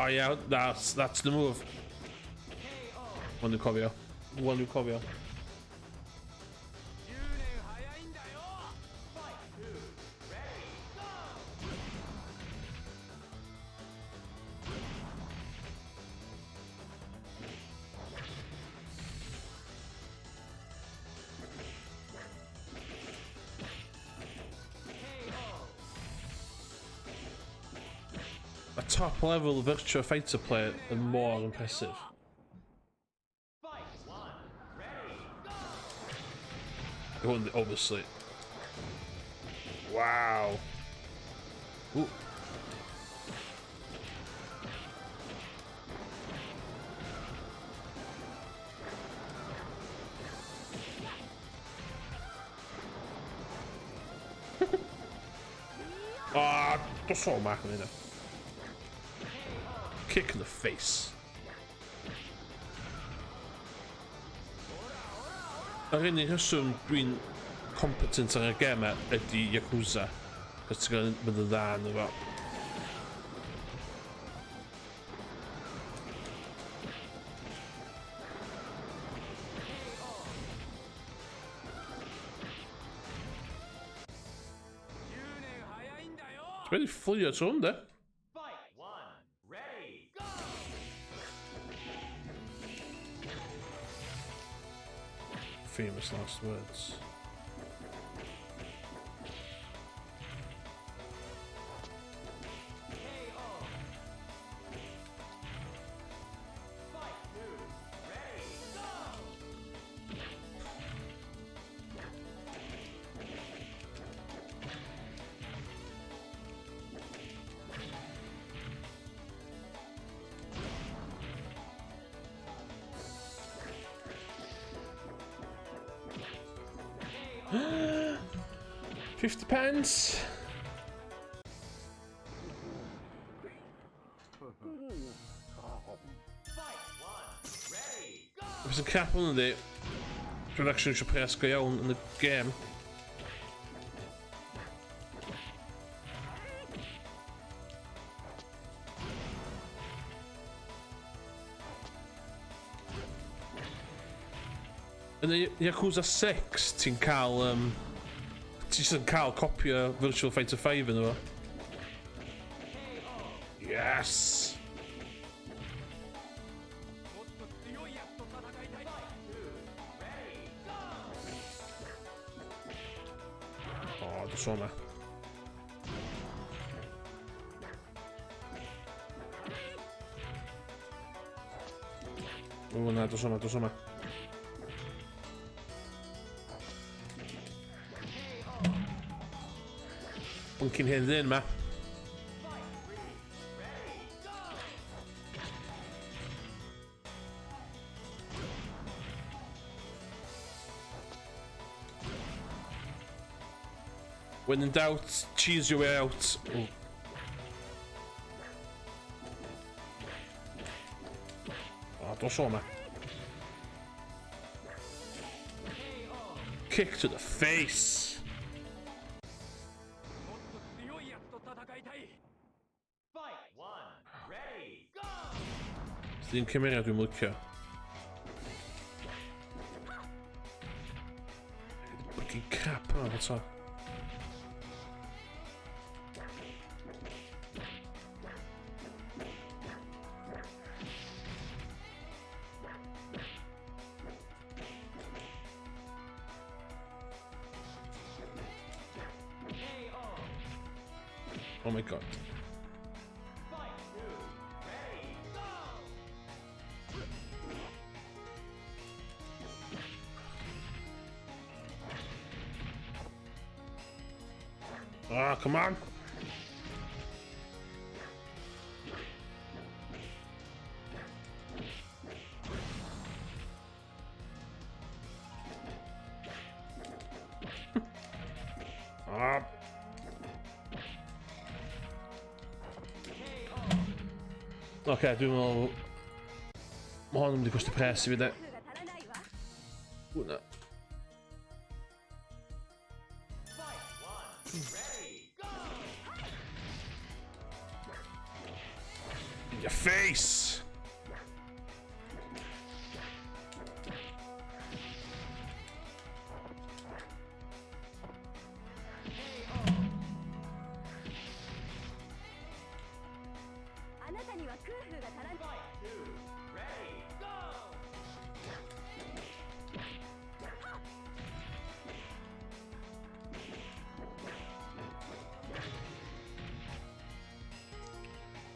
Oh yeah, that's the move. One dwi'n cofio. One dwi'n cofio. A top level Virtua Fighter player yn mor impressive. Hwn, obviously. Wow. Ooh. Ah, dos o mach yn hynna. Kick in the face. Yr unig rheswm dwi'n competent ar y gem ydy Yakuza. Cos ti'n gwneud mynd yn dda yn efo. Ti'n wedi fflio trwy hwn, de? Famous last words. £50. Fysa crap hwn yndi, dwi'n actually eisiau pres go iawn yn y gêm. Yn y Yakuza 6, ti'n cael... Ti jyst yn cael copi o Virtual Fighter 5 yn efo. Yes! O, dos o'ma. O, na, dos o'ma, dos o'ma. Bwncyn hen ddyn ma. When in doubt, cheese your way out. Oh. Oh, dos o'ma. Kick to the face. Ddim cymeriad dwi'n licio. Fucking crap yma, fo to. Oh my god. Ah, come on. Ah. Oce, okay, dwi'n meddwl... Mae hwn yn mynd i costio pres i fi, de. Hwna. Your face!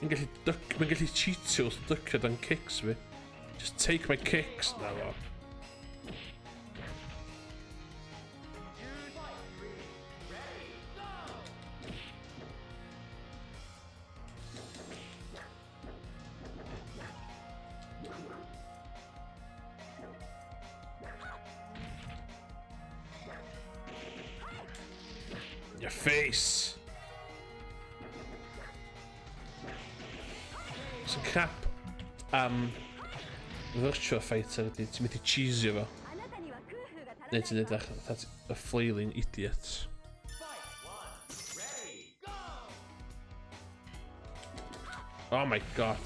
Mae'n gallu duck, mae'n gallu cheatio wrth dycio dan kicks fi. Just take my kicks. Na fo. Your face! Sy'n crap am Virtua Fighter ydy, ti'n mynd i cheesio fo. Neu ti'n edrych fatha a flailing idiot. Oh my god.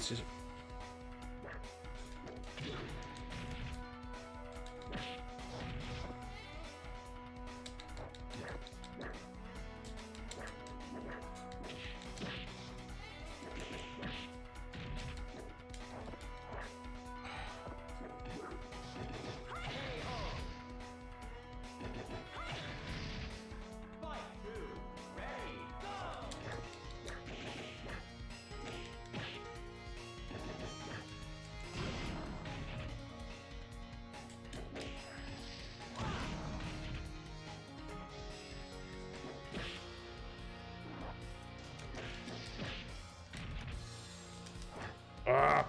Ah!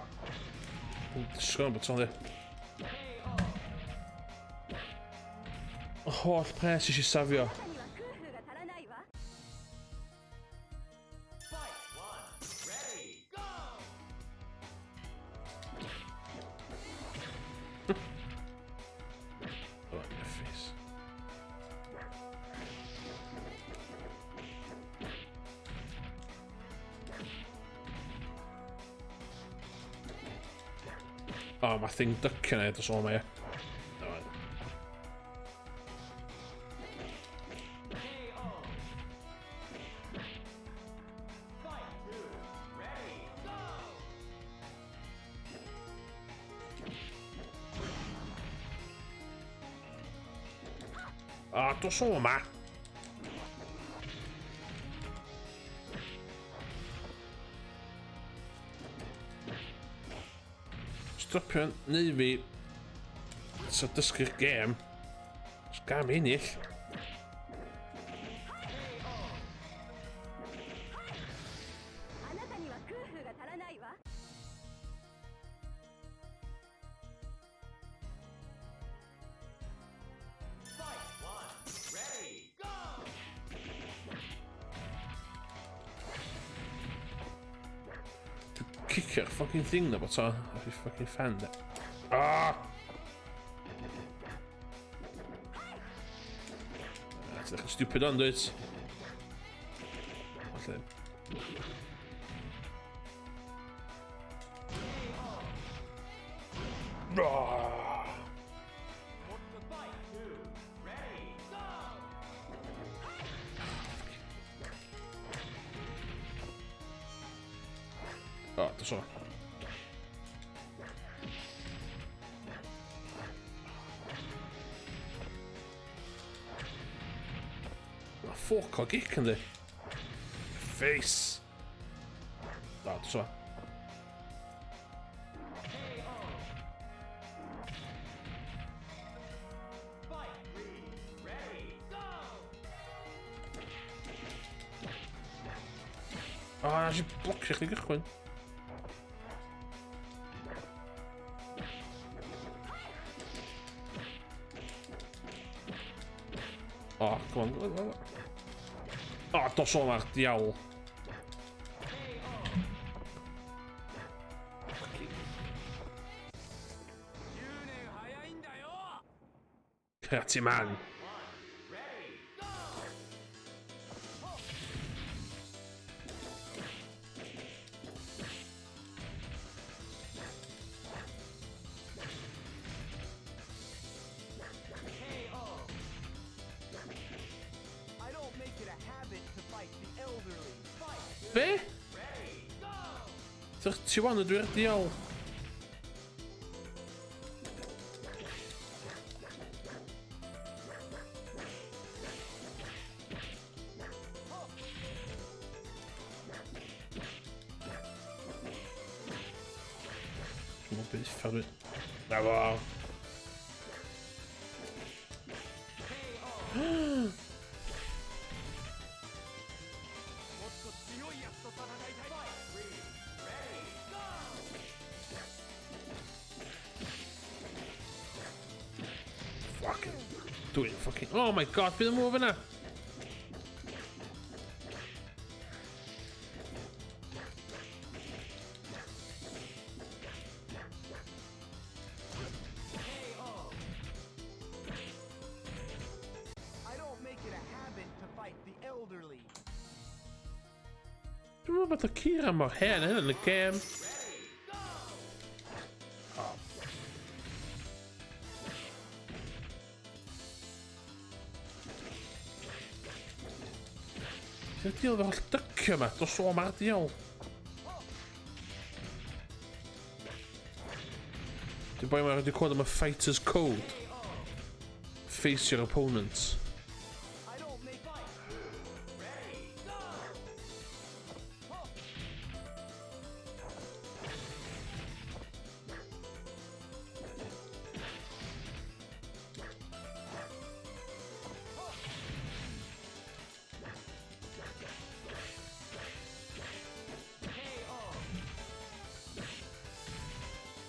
Disgwyl am botol di. Y holl pres eisiau safio. Oh, your face. Oh, mae thing dycio na edrych o mae e. Ah, dos o yma! Stopio neu fi so dysgu'r gêm. Sgam ennill. Cicio'r fucking thing na bot o. Off i fucking fan da. Ah! That's edrych yn stupid ond, dwyt? Falle. O, dos o. Mae ffoc o gic yndi. Face. O, dos o. O, na si blocio chdi gychwyn. O, come on. O, dos o ma'r diawl. Karate man. Be? 31 ydw i'r diol. Dwi'n meddwl beth uffar dwi... Na fo! Fucking... Dwi'n fucking... Oh my god, bydd y move yna! Dwi'n meddwl bod y Kira mor hen hyn yn y gêm. Oh. Ti'n diol efo'r holl dycio yma? Dos o ma'r diol. Dwi'n boi yma wedi clywed am y Fighter's Code. Face your opponents.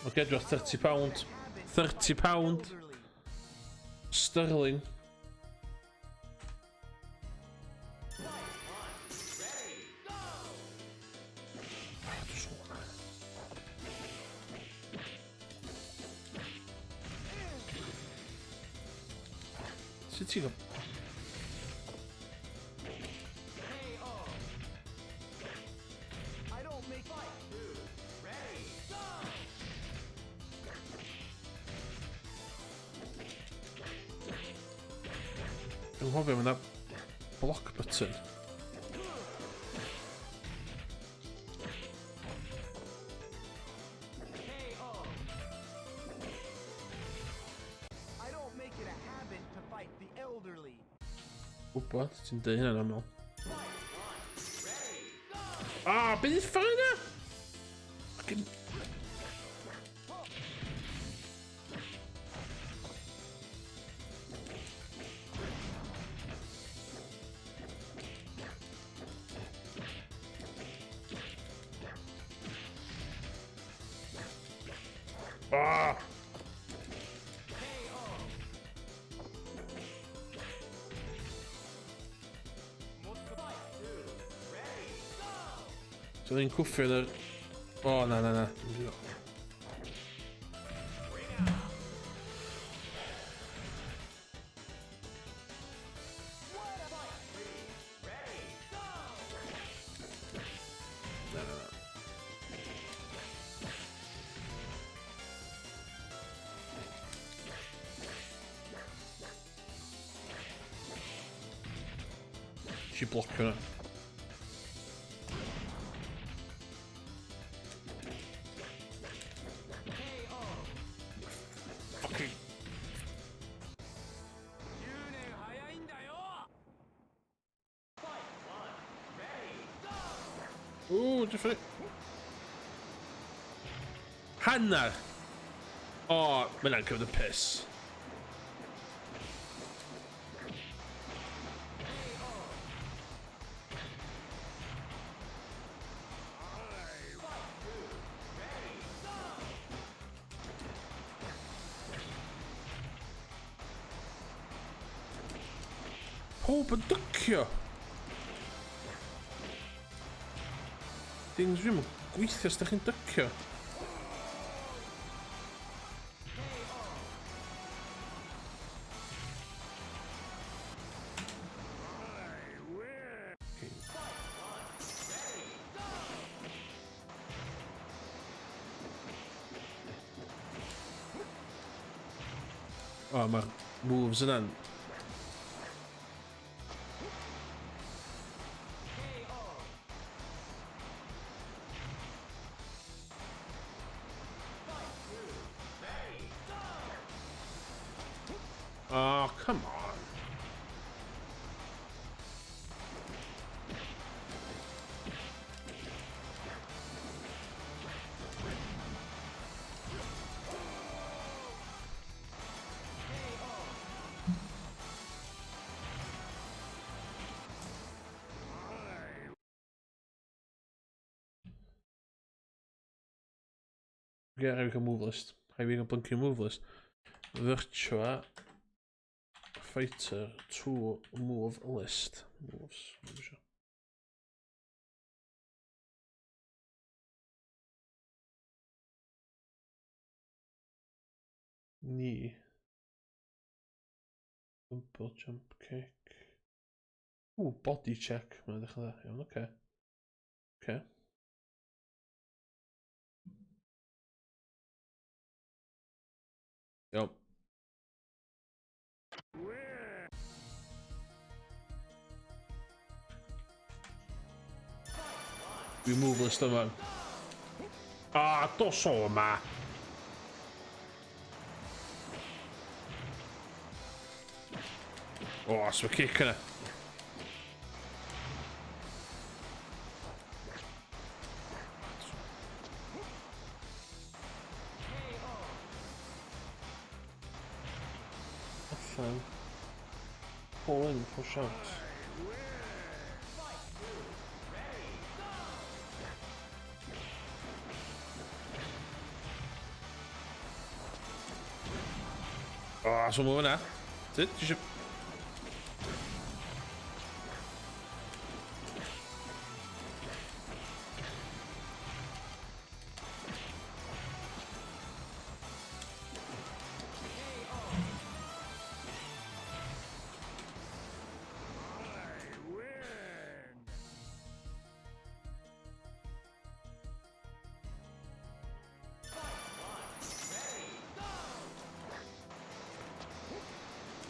Oce, okay, dwi'n £30. £30. Sterling. Sut ti'n gwybod? Dwi'n hoffi am yna block button. Wbod, ti'n dweud hynna'n aml. Ah, beth yw'r ffordd yna? Fucking... Ah! So ni'n cwffio yn yr... O, oh, na, na, na. Na, na, na. Nes i blocio hwnna. Fucking... Ooh, different. Hanner! O, oh, mae hwnna'n cymryd y piss. Pob yn dycio! Things ddim yn gweithio os da chi'n dycio. O, oh, mae'r moves yna'n... Oh, come on. Get rhaid fi cael move list. Rhaid fi cael blinking move list. Virtua Fighter 2 move list. Moves. Knee. Double jump kick. Ooh, body check. Mae'n edrych yn dda. Iawn, oce. Okay. Iawn. Dwi'n move list yma. Ah, dos o yma! O, oh, so kick yna. Allan. Pull in, push out. O, oh, so mwy fyna. Ti eisiau...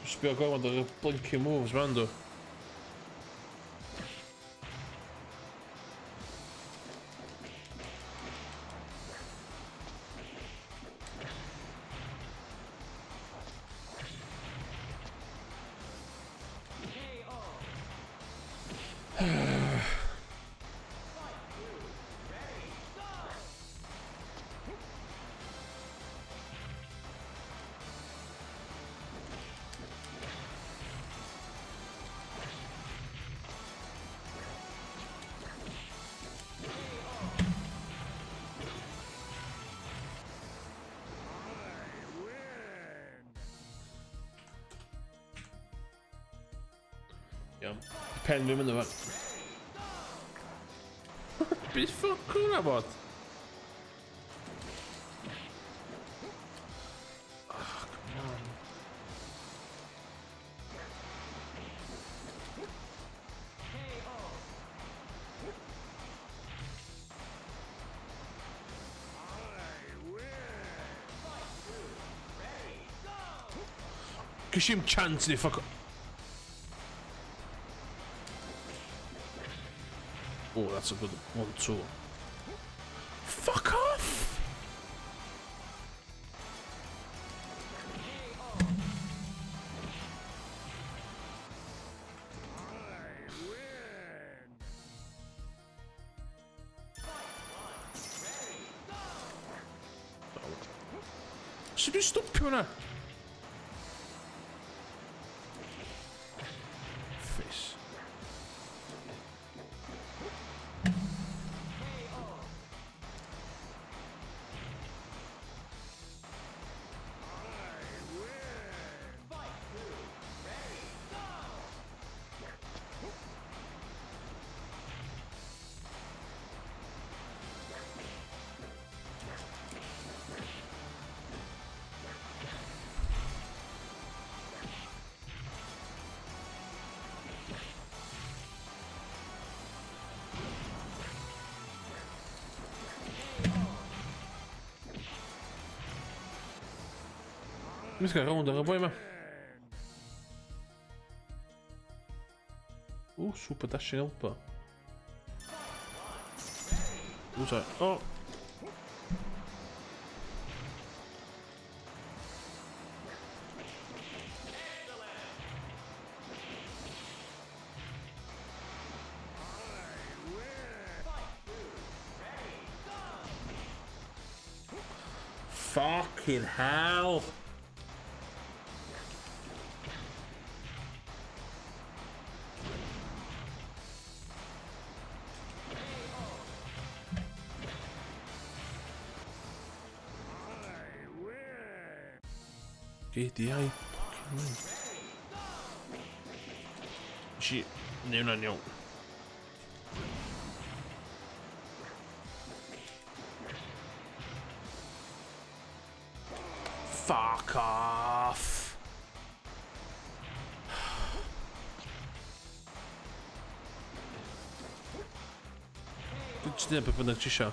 Sbio gormod o'r blinking moves man do. Iawn. Pen fi'n mynd yma. Beth ffwc hwnna bod? Oh, come on. Cys i'm chance ni ffuck. Oh, that's a good one, two. Fuck off! Sut dwi'n stopio hwnna? Face. Dwi'n gael rownd ar y boi yma. Ooh, super dashing elbow. Ooh, sorry. Oh! Fucking hell! Gei di ai fucking win. Nes i neud hwnna'n iawn. Fuck off! Dwi'n just neud beth bynnag ti isio.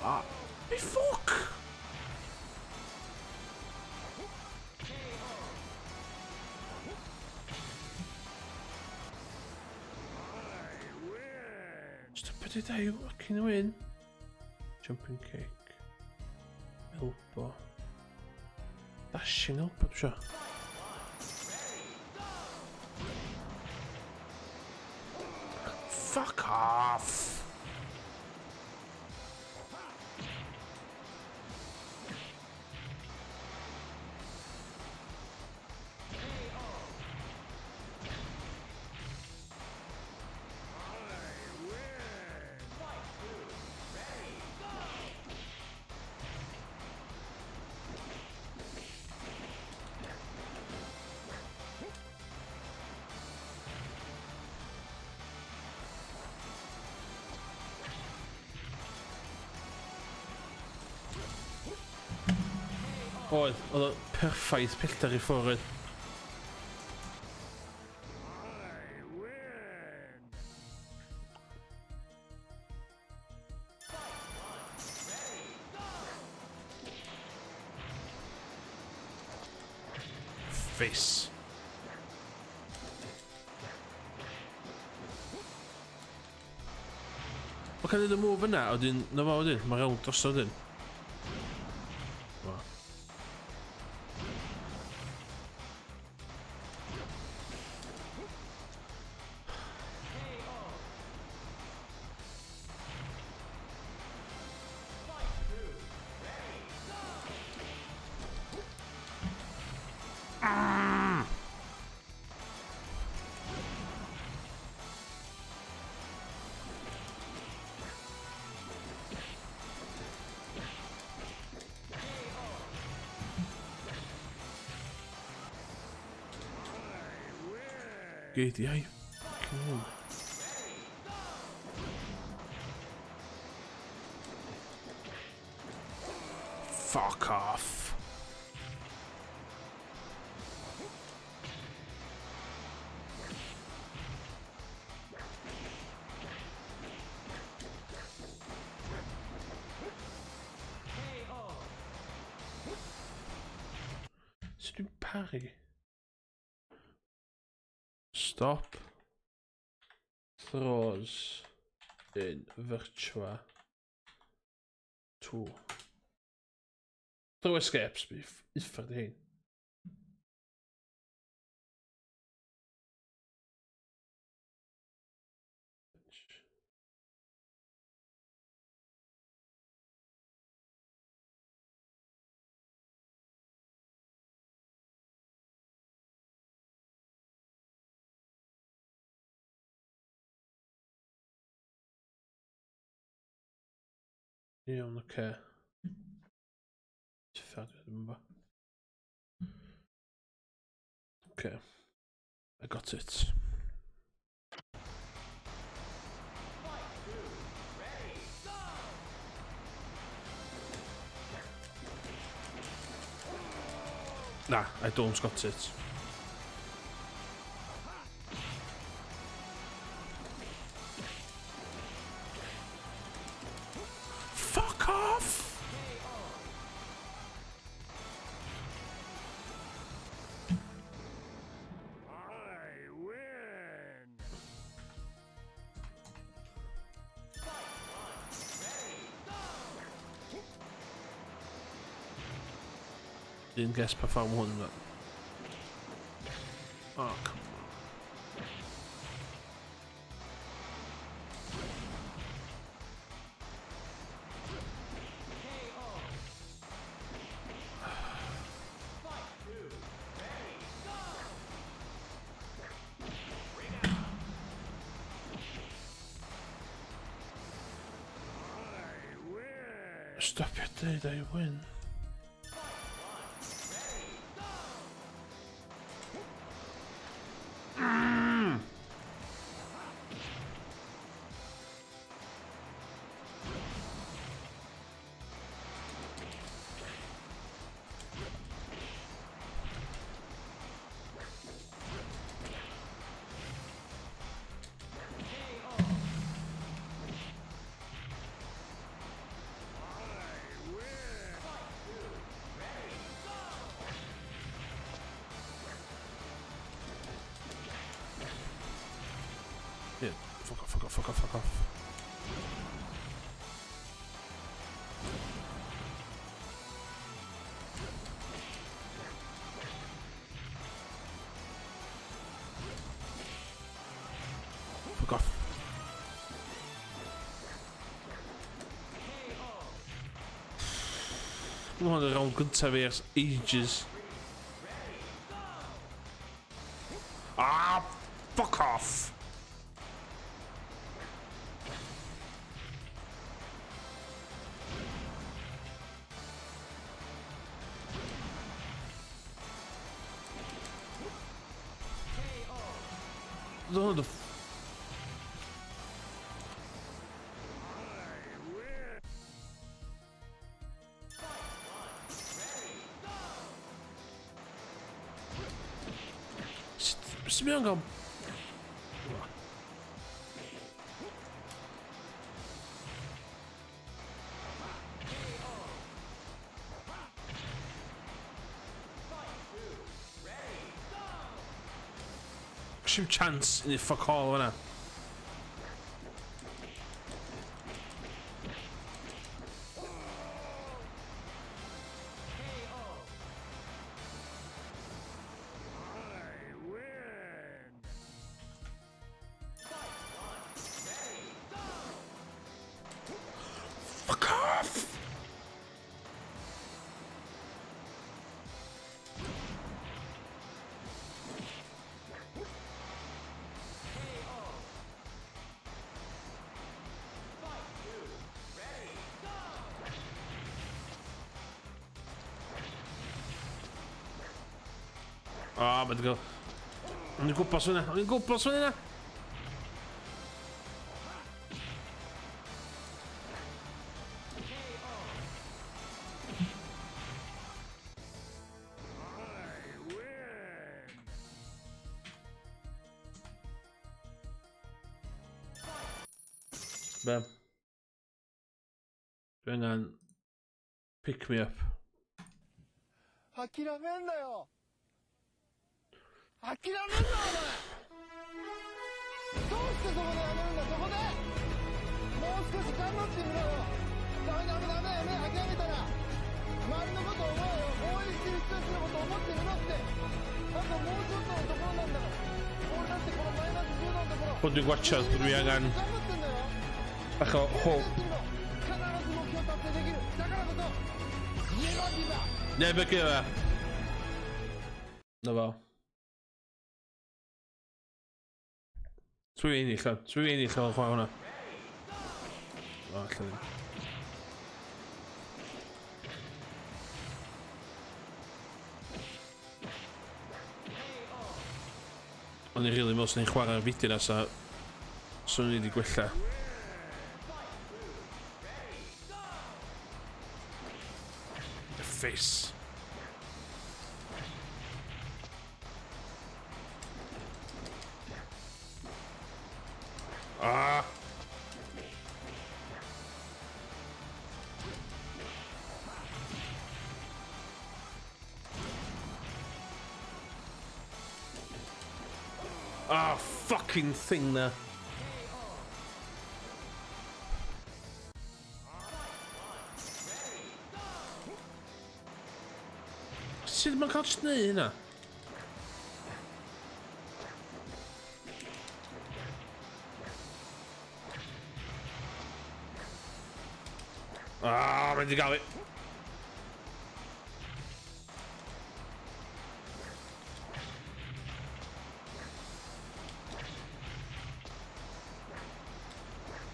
Ah, be ffwc? Stupid did I fucking win? Jumping kick. Elbow. Dashing elbow, dwi'n siŵr. Fuck off! Oedd, oedd o perffaith pellter i ffwrdd oedd. Face. Mae cael ei move yna, wedyn, na fo wedyn, mae rownd drosodd wedyn. Gei di ai. Fucking Fuck off. Sut dwi'n parry? Stop. Throws in Virtua 2. Throw escapes, uffar di hein. Iawn, oce. Uffar, dwi ddim yn fo. Okay. I got it. Nah, I don't got it. Fuck off! I win! Un guess perform hwn. Oh, come on. Stopio dweud I win. Yeah, fuck off, fuck off, fuck off, fuck off. Fuck off. Dwi'n hwn yn round gyntaf fi ers ages. Ah, fuck off! Dwi'n hwn Sut mae o'n gael... Sim chance i fuck all fan'na. Fuck off! Ah, mae'n gael... O'n i'n gwybod swn O'n i'n gwybod swn yna! Be? Dwi angen pick me up. 諦めんなよ諦めんなお前どうしてそこでやめるんだそこでもう少し頑張ってみろよダメダメダメダメ諦めたら周りのこと思えよ応援してる人たちのこと思ってみろってあともうちょっとのところなんだから俺だってこのマイナス10度のところ Bod dwi'n gwachod bod dwi angen bach o hope. 必ず目標達成できるだからこそ Never give up. Never give up. Na fo. Swy ennill o. Swy ennill o'n chwarae hwnna. O, allan ddim. O'n i'n rili meddwl swn i'n chwarae'r fideo na sa swn i wedi gwella. The face. Ah! Ah, fucking thing there. Sut mae'n cael jyst neud hynna? Ah, mae'n di gael fi.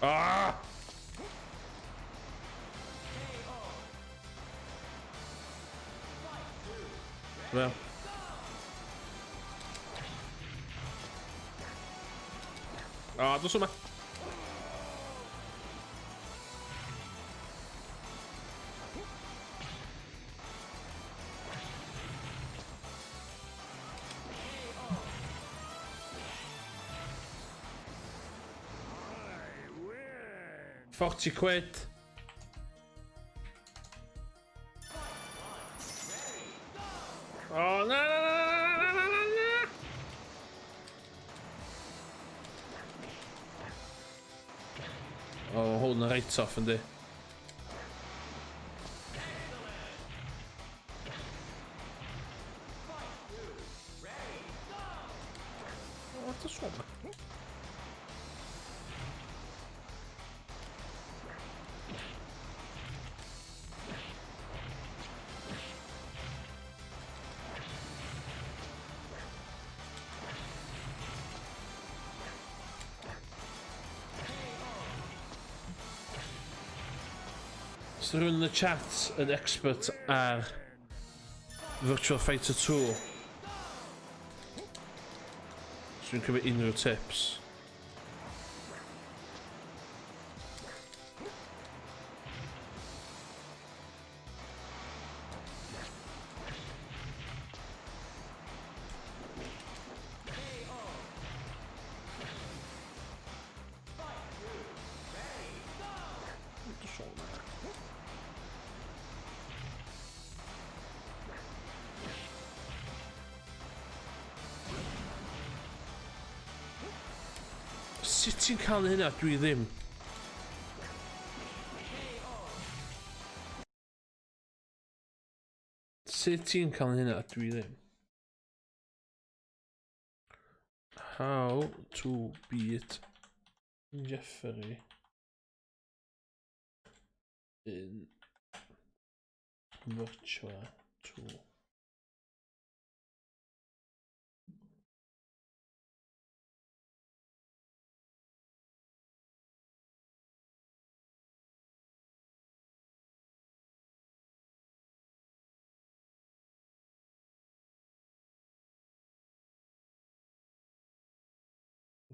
Ah! Well. O, dos yma. £40. Oh, na, na, na, na, na, na, na. Oh, holding the right off, yndi. What the swap? So rhywun yn y chat yn expert ar Virtua Fighter 2. So dwi'n cymryd unrhyw tips. Sut ti'n cael hynna? Dwi ddim. Sut ti'n cael hynna? Dwi ddim. How to beat Jeffrey in Virtua 2.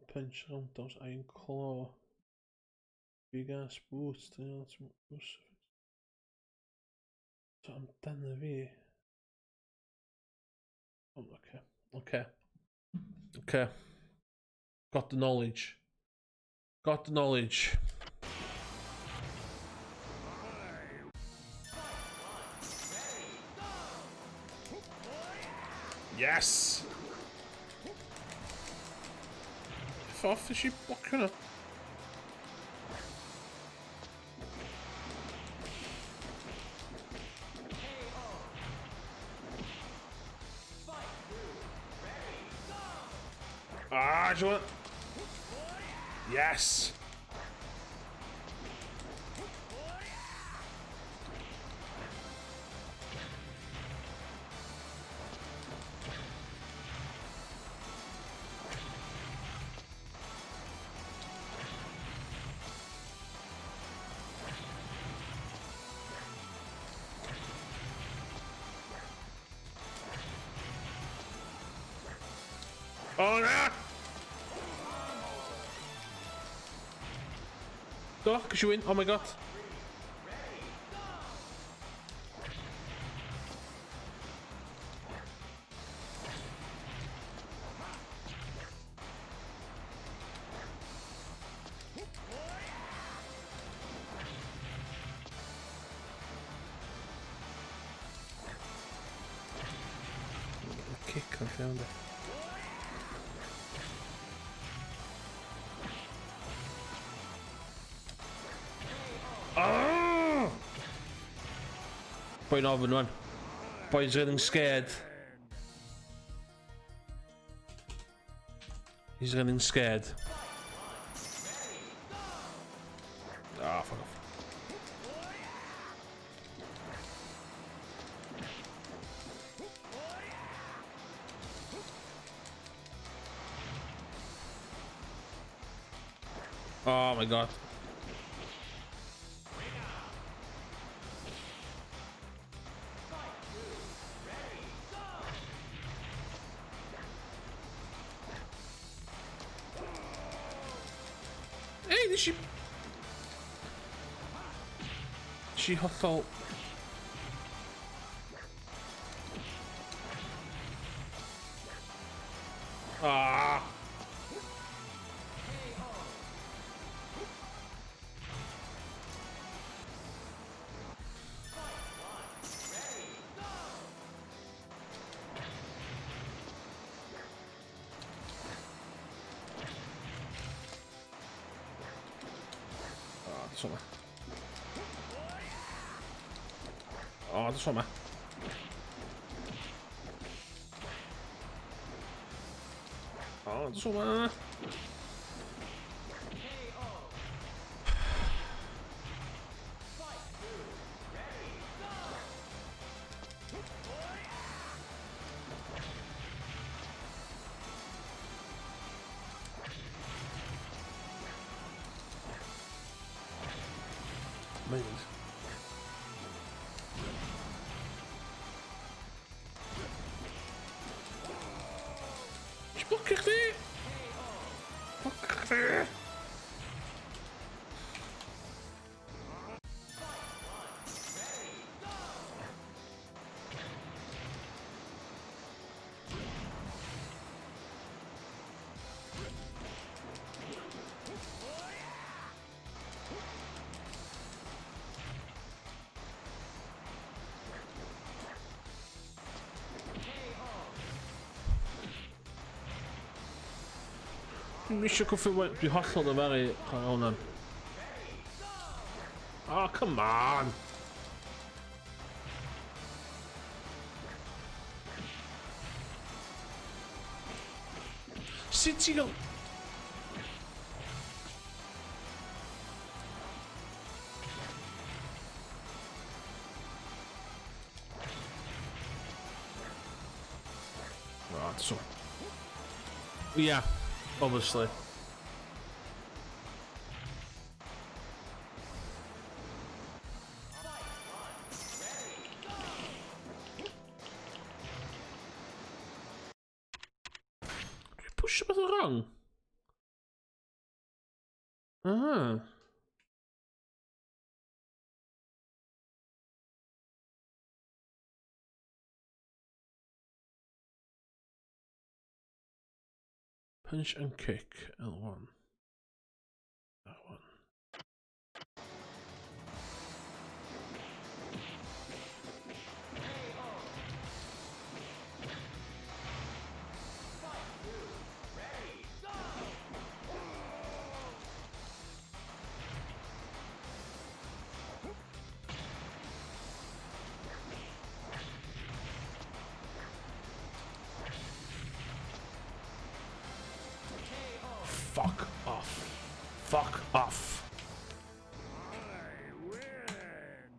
Punch roundhouse, iron claw, big ass boots, so amdano fi. Oh, okay. Okay. Okay. Got the knowledge. Got the knowledge. Yes! F off, is she blocking her? Ah, do you want? Yes! Oh no! Do, cos you win. Oh my god. Kick, I found it. Oh! Boi'n ofn wan. Boi's getting scared. He's getting scared. Ah, fuck off. Oh my god. Nes i... Nes i hollol... Ah! Tro 'ma. O, tro 'ma. O, tro 'ma. Mynd. Nes i blocio chdi? Blocio chdi? Dwi'm isio cwffio, dwi hollol ddyfaru chwarae hwnna. Oh, come on! Sut ti'n gael... Oh, so... Yeah, obviously. Dwi'n pwysio beth yn wrong? Aha. Punch and kick, L1. R1. Fuck off. Fuck off. I win.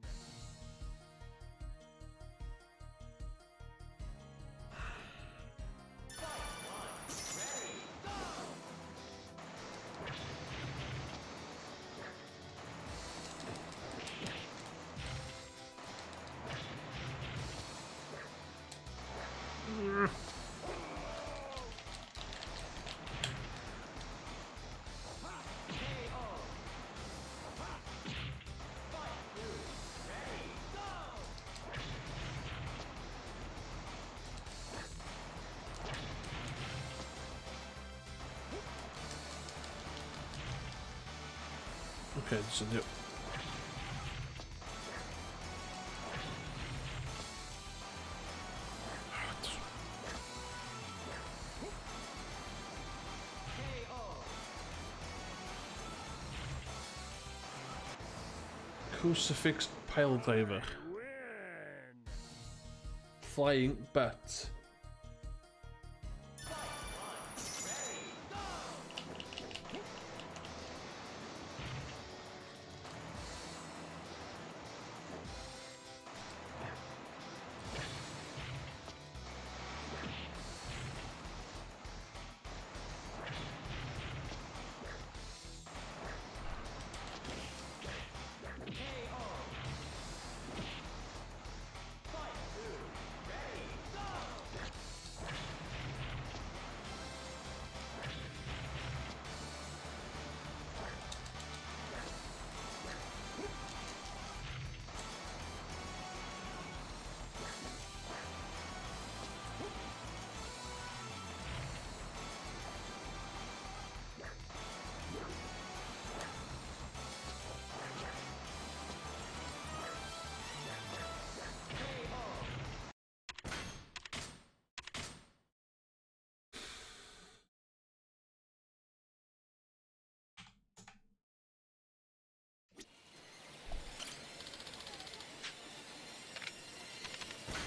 Okay, so do. Crucifix pile driver. Flying butt.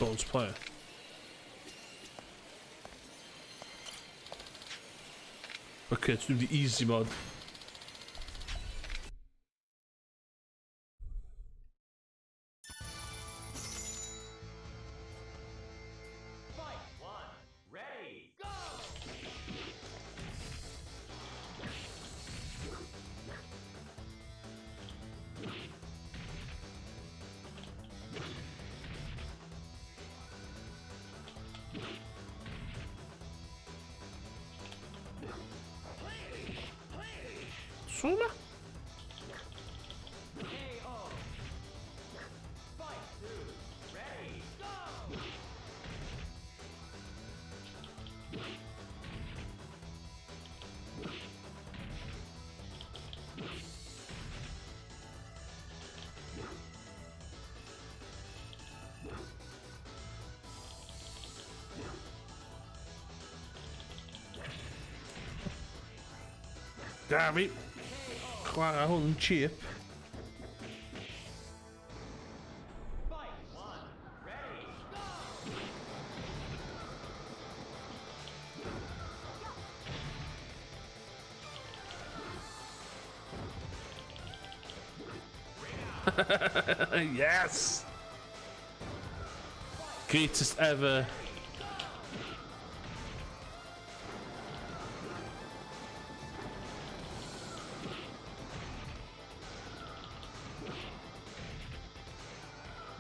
Bonus player. Okay, let's do the easy mod. 输吗？Da fi. Chwarae hwn yn cheap. Yes! Greatest ever.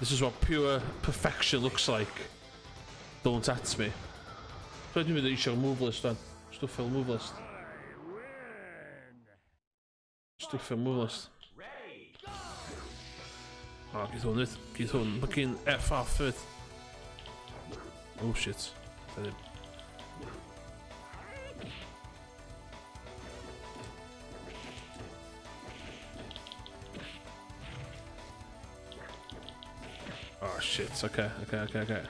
This is what pure perfection looks like. Don't at me. So dwi'n mynd eisiau move list dan. Stwff fel move list. Stwff fel move list. O, gyda hwn, gyda hwn. Mae gen F off fyd. Oh shit. Da ddim. Oh shit, okay, okay, okay, okay.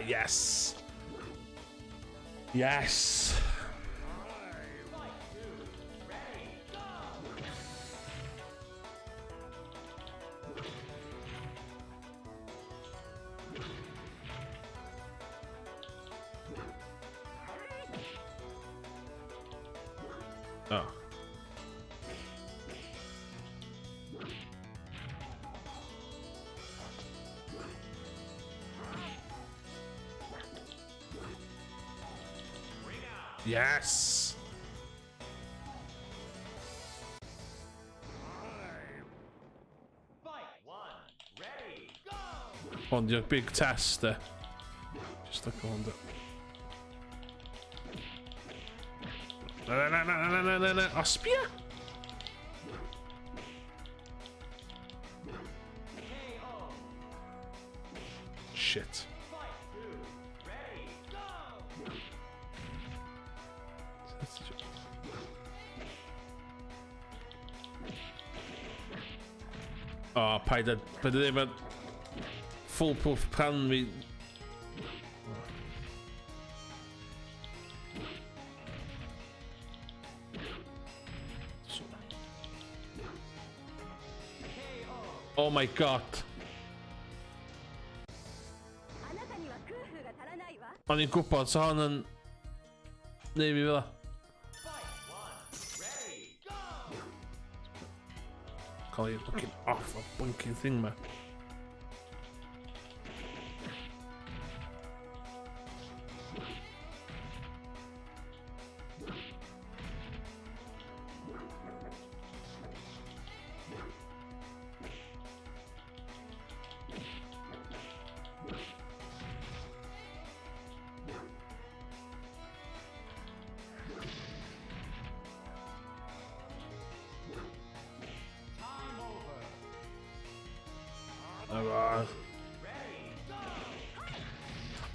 Yes! Yes! Oh. Yes! On your big test there. Just look on the. Na na na na na na na. Oh, spear! Shit. Oh, paid â... Paid â ddim â... Foolproof plan fi... Oh my god. O'n i'n gwybod, so hon yn... Neu fi fel Cael ei looking off a blinking thing ma.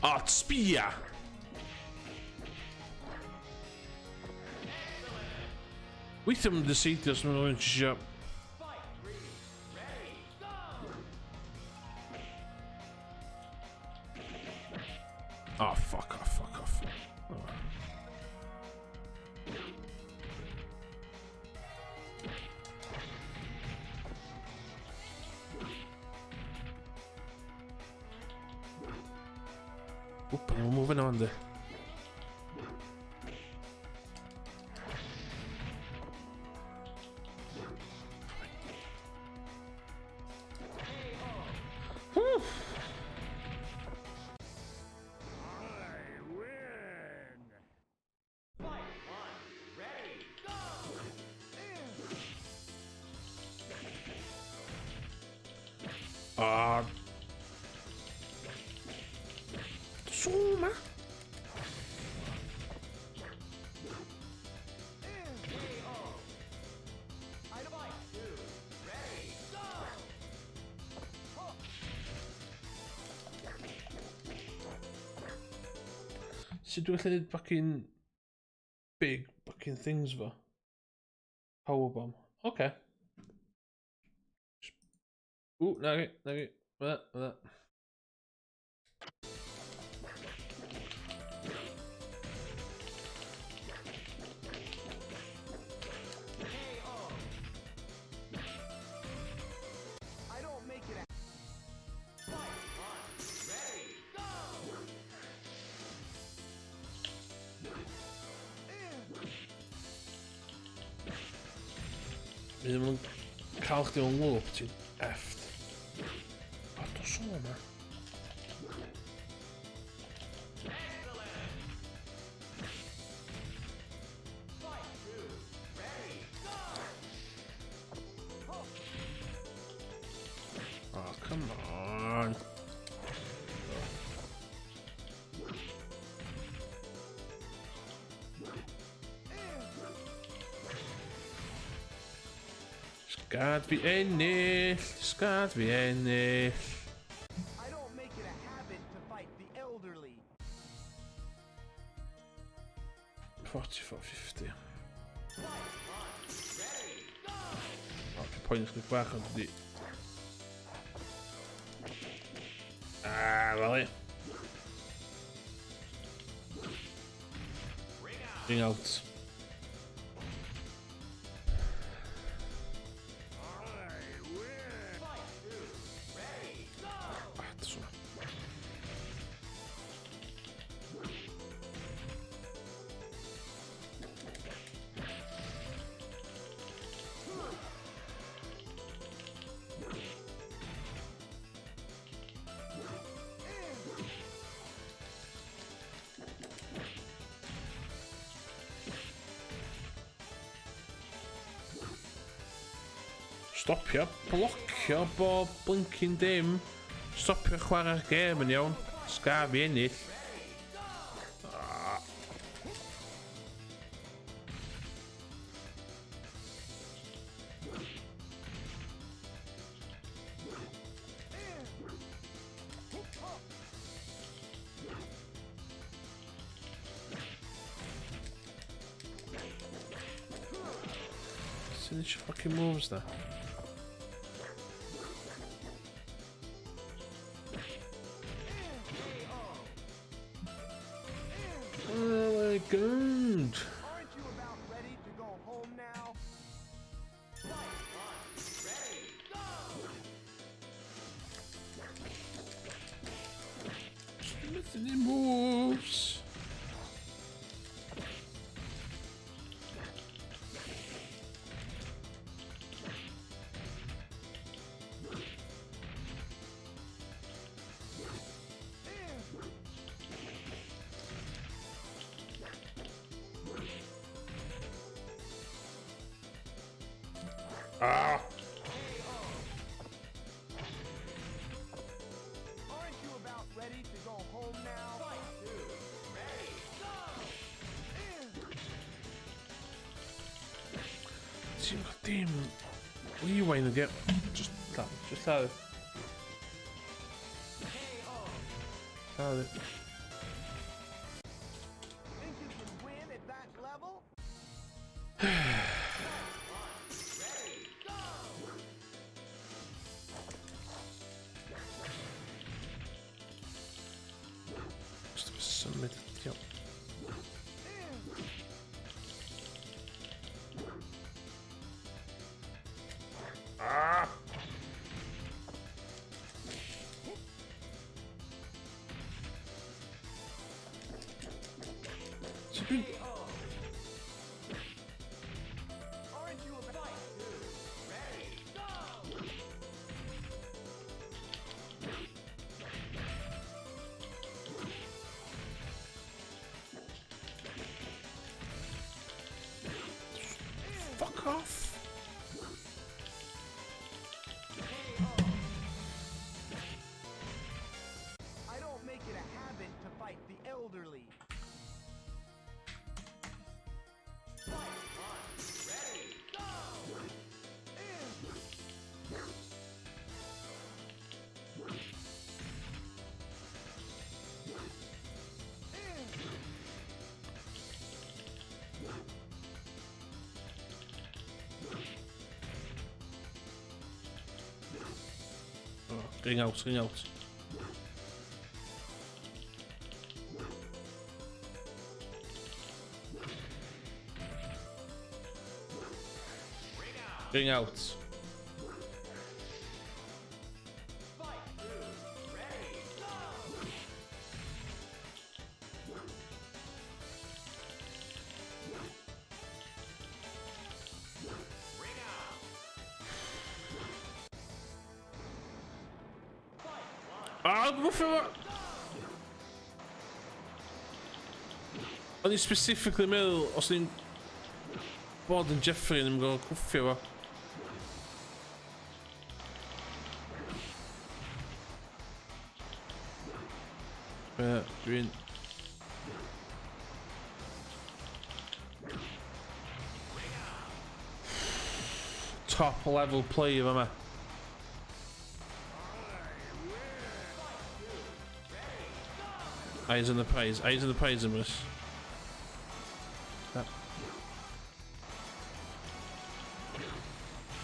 O, sbia! Weithiau mae'n dyseidio os mae'n rhywun eisiau... Oh, fuck off, fuck off. Oh. Wp, nhw'n move yna, yndi. Ah. Soma. Sut dwi'n gallu neud fucking big fucking things fo? Powerbomb. Okay. Ww, na fi, na fi. Fyna, fyna. Mi ddim yn cael chdi o'n loop, ti'n effed. O, dos o yma. Oh, come on. Sgad fi ennill! Sgad fi ennill! I don't make it a habit to fight the elderly. 44.50. O, dwi'n poeni chdi bach ond di. Ah, fel i. Ring out. Ah, dos yma. Stopio blocio bob blinking dim. Stopio chwarae'r gêm yn iawn. Sga fi ennill. Ah. Signature fucking moves da. Oh my god. Aren't you about ready to go home now? Missing the moves. Ah! Aren't you about ready to go home now? Ti'n gwybod dim rewind ydi. Just lladd, just lladd. Lladd. Think you can win at that level? Just symud ydi o. Ah! Dwi'n... Fuck off! I don't make it a habit to fight the elderly. Oh, ring out, ring out. Ring out. Ah, dwi'n ffilm O'n i specifically meddwl, os ni'n bod yn Jeffrey, ni'n gwybod cwffio fo. Be, dwi'n... Top level play efo yma. Eyes on the prize. Eyes on the prize, Emrys.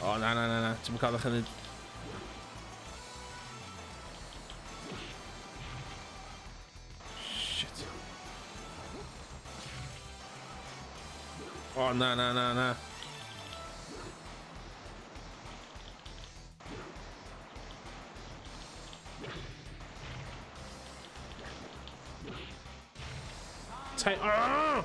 O, na, na, na, na. Ti'n cael eich hynny. Shit. O, na, na, na, na. Take. Ah!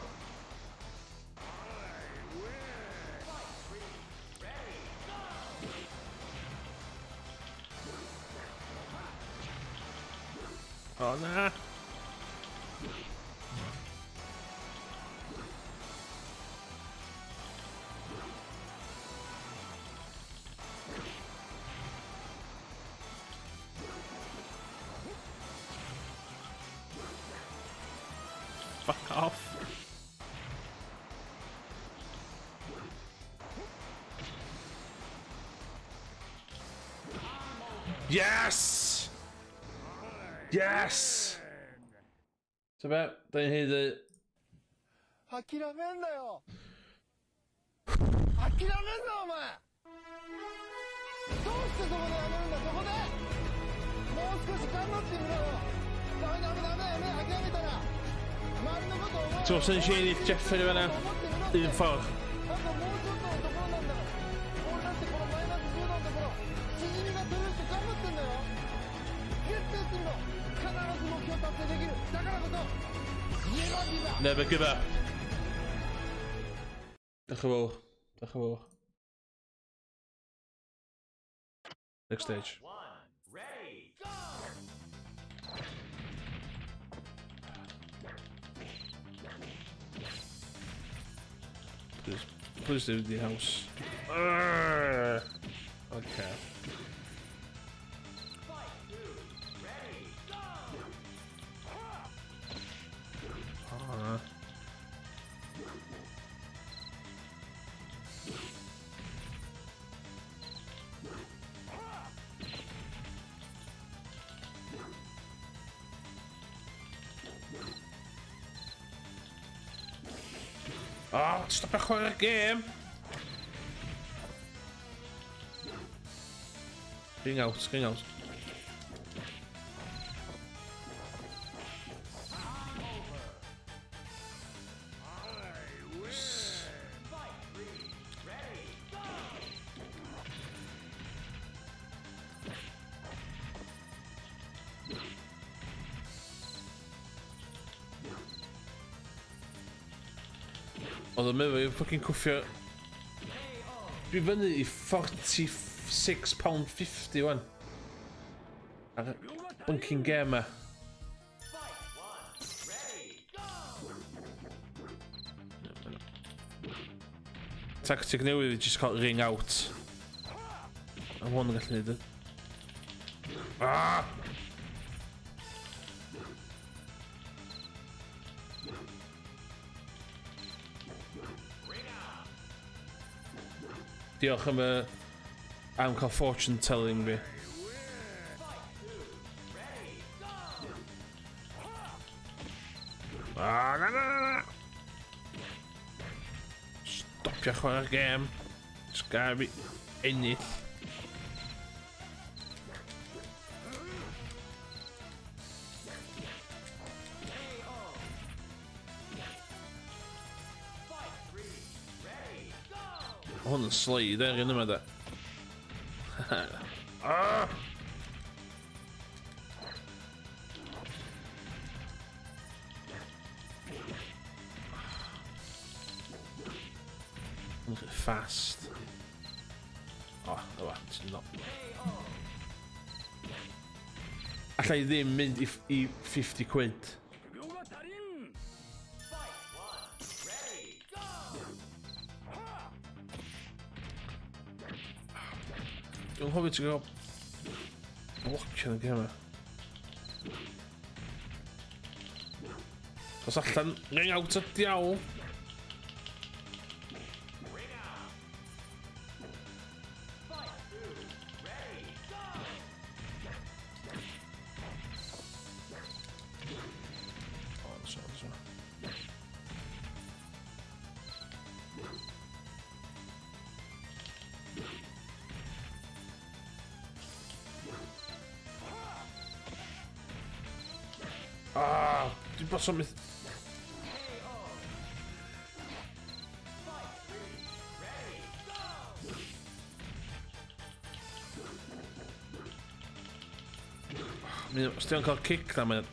Oh, na. Fuck off. Yes! Yes! So be, da ni'n haeddu... 諦めんなよ諦めんなお前どうしてそこでやめるんだそこでもう少し頑張ってみろよダメダメダメダメ諦めたら周りのこと思え Ti'n meddwl sy'n ennill Jeffrey fan'na? Un ffordd. あともうちょっとのところなんだ俺だってこのマイナス10度のところしじみが取れるって頑張ってんだよ絶対やってみろ必ず目標達成できるだからこそ Never give up. Diolch yn fawr. Diolch yn fawr. Next stage. Please, please leave the house. Arrgh. Okay. Ah. Oh, stopio chwarae'r gêm! Ring out, ring out. Oedd o'n meddwl i'n fucking cwffio. Dwi fyny i £46.50 wan. Ar y bunking game ma. Tactic newydd i just cael ring out. A hwn yn gallu neud y... Ah! Diolch am y... am cael fortune telling fi. Ah, na, na, na, na. Stopio chwarae'r gêm. Just gael fi ennill. Hwn yn slide er yn yma da. Ah! Look at fast. Oh, no, it's not. Alla i ddim mynd i, i 50 quid. Dwi'n hoffi ti'n gael blocio yn y gêm yma. Os allan, ring out y diawl. Ah, dwi'n bod something... Os ti'n cael cic na, mae'n...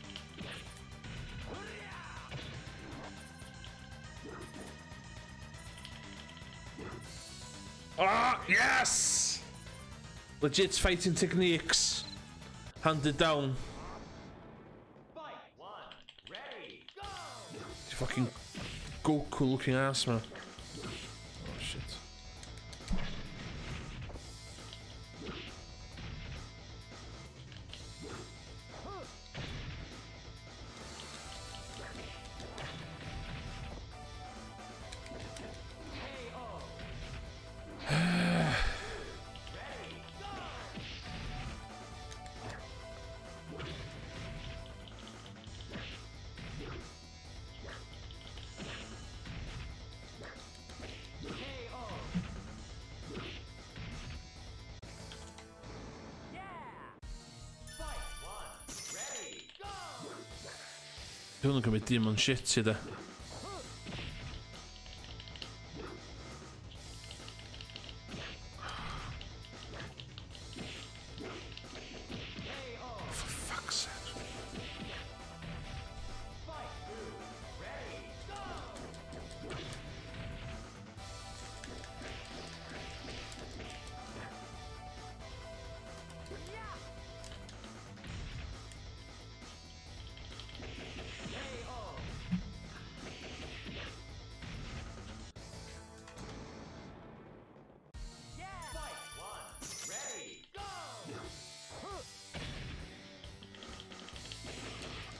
Ah, yes! Legit fighting techniques. Handed down. You fucking Goku looking ass, man. Oh, shit. Dwi'n yn cymryd dim ond shit i de. For fuck's sake.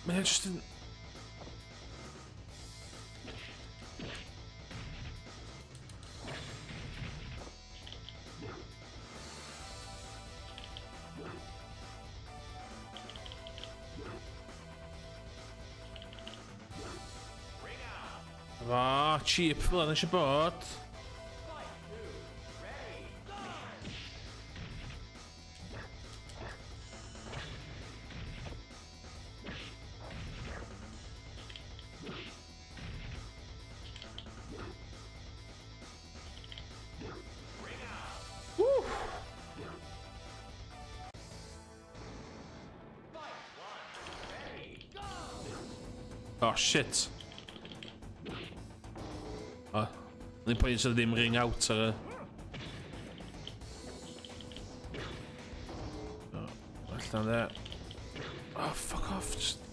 Mae'n just yn... Ah, cheap fel yna eisiau bod. Oh shit. Oh. Ni'n poeni sydd ddim ring out ar y... Oh, allan there. Oh, fuck off. Just...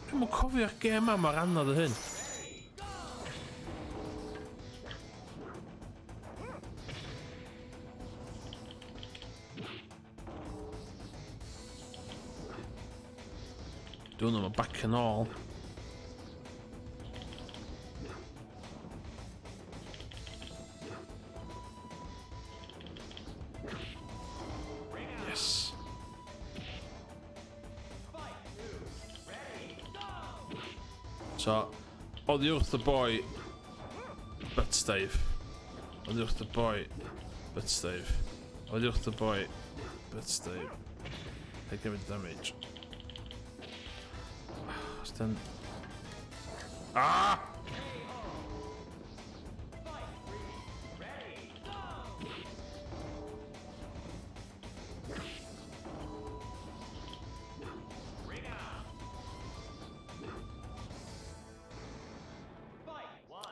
Dwi'm yn cofio'r gêm yma mor anodd o hyn. Dwi'n yma back and all. Yes. So, oddi wrth y boi Butt Dave. Oddi wrth y boi Butt Dave. Oddi wrth y boi Butt Dave. Take gymryd damage. Os Ah!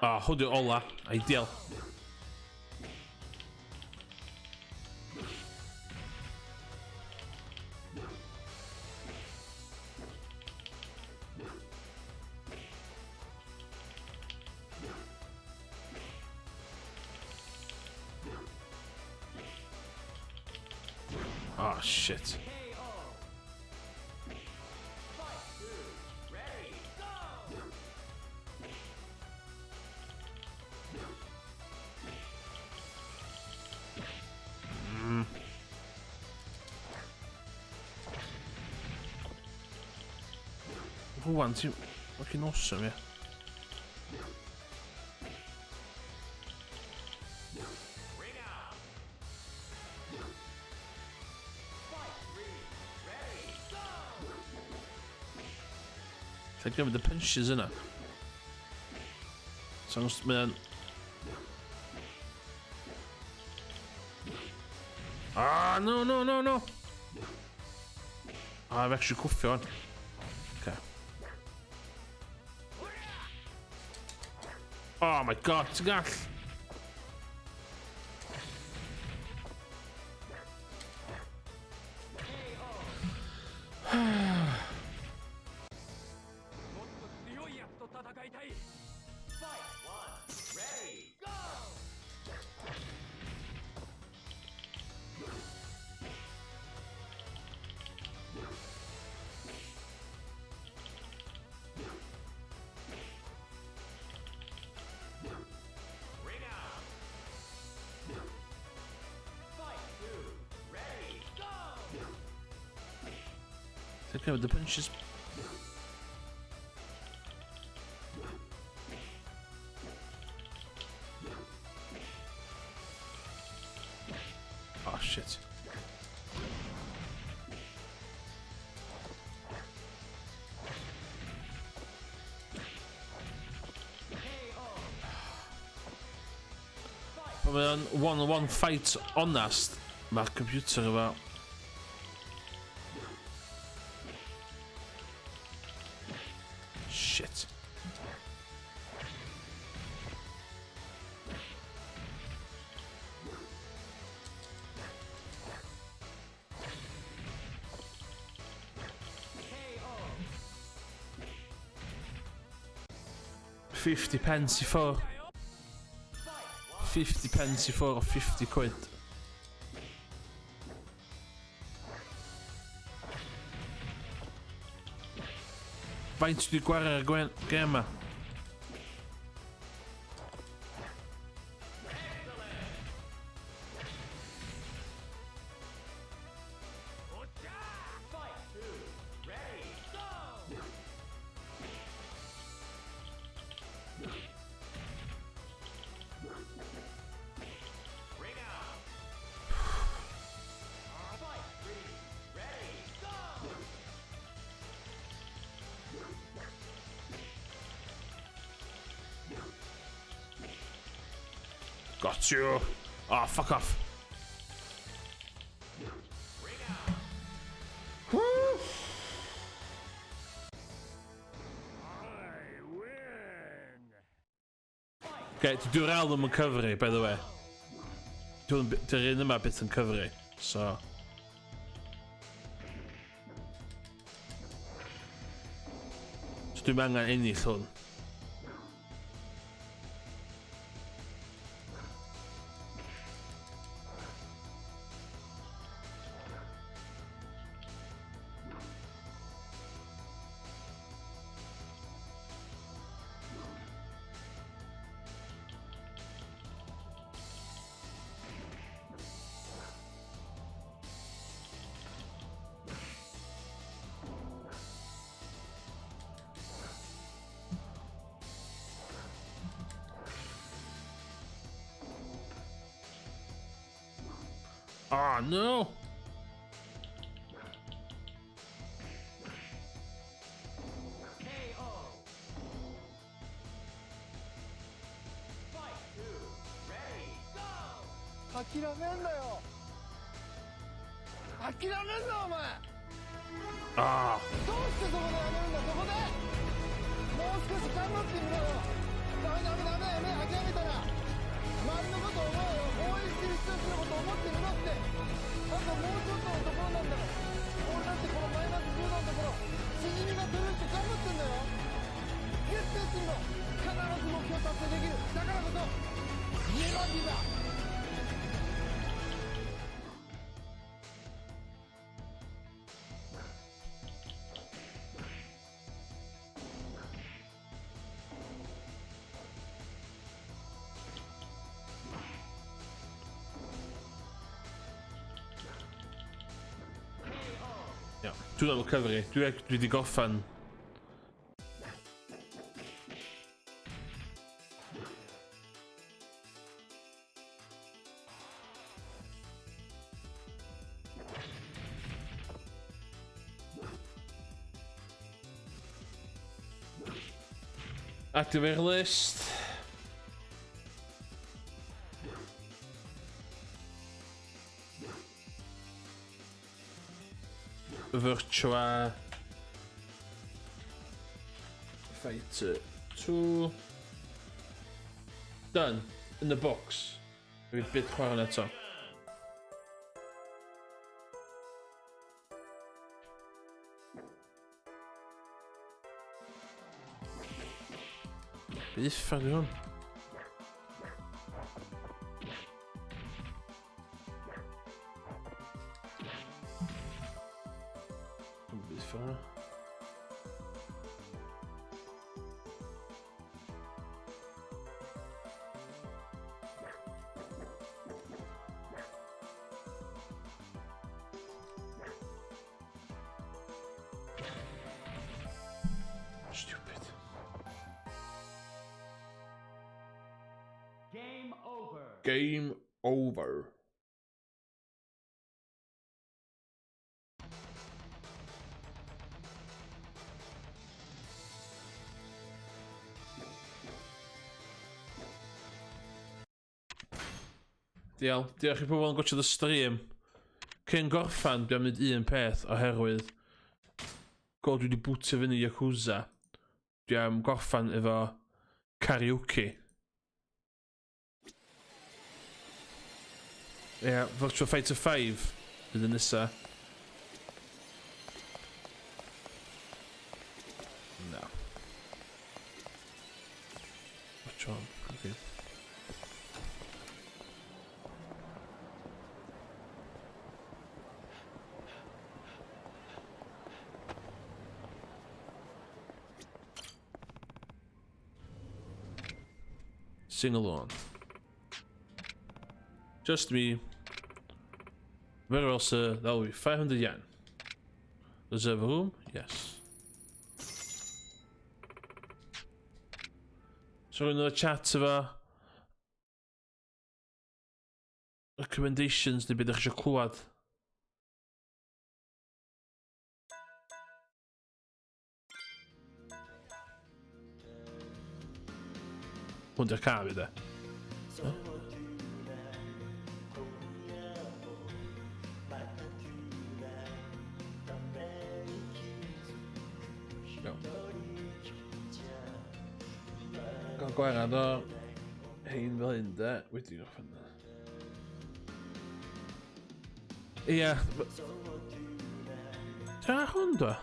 Ah, hwn yw'r ola. Ideal. Oh, shit. Rwan, ti'n fucking awesome, ie. Lle gymryd y punches yna? So, mae'n... Ah, no, no, no, no! Ah, I've actually cwffio on. Okay. Oh my god, ti'n gall! Take care of the punches. Oh shit. Pan mae o'n one-on-one fight onest, mae'r computer efo... Shit. £50 i ffwr. 50 pence i ffwr o 50 quid. Faint dwi gwario ar y gêm ma? Got you! Oh, fuck off! Okay, dwi'n ail ddim yn cyfri, by the way. Dwi'n un yma byth yn cyfri, so... So dwi'n angen ennill hwn. Oh no! 諦めんなよ諦めんなお前ああどうしてそこでやめるんだそこでもう少し頑張ってみろよダメダメダメダメ諦めたら周りのこと思えよ応援してる人たちのこと思ってみろってあともうちょっとのところなんだから俺だってこのマイナス10度のところしじみが取れるって頑張ってんだよギュッてやってみろ必ず目標達成できるだからこそネバギバ Iawn. Dwi'n meddwl cyfri. Dwi wedi gorffen. Activate list. Virtua Fighter 2. Done. In the box. Fi byth chwarae hwn eto. Be uffern yw hwn? Be uffern yw? Stupid. Game over. Game over. Diolch. Diolch i pobl yn gwachod y stream. Cyn gorffan, dwi am wneud un peth oherwydd go dwi wedi bwtio fyny Yakuza. Dwi am gorffan efo karaoke. Ie, yeah, Virtua Fighter 5 fydd y nesa. Na. Watch on, okay. Sing along. Just me. Very well, sir. That will be 500 yen. Reserve a room? Yes. So rwy'n y chat efo recommendations neu beth ydych chi eisiau clywed. Hwn di'r car fi de. Iawn. Gael gwared o hein fel hyn de, wedi gorffen. Ia. Ta hwn do?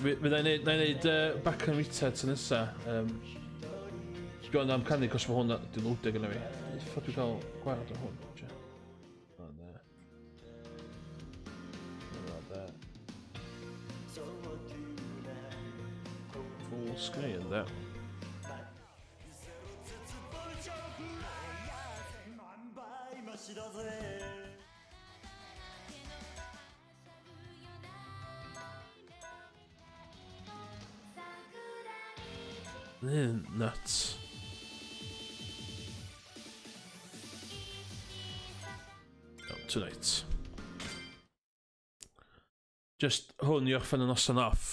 Fydda i'n neud, neud uh, back and rita tro nesa. Um, Dwi'n am canu, cos mae hwn di loadio gyda fi. Ffa dwi'n cael gwared o hwn. O na. O da. Full screen, da. Nuts. Oh, tonight. Just hwn i orffen y noson off.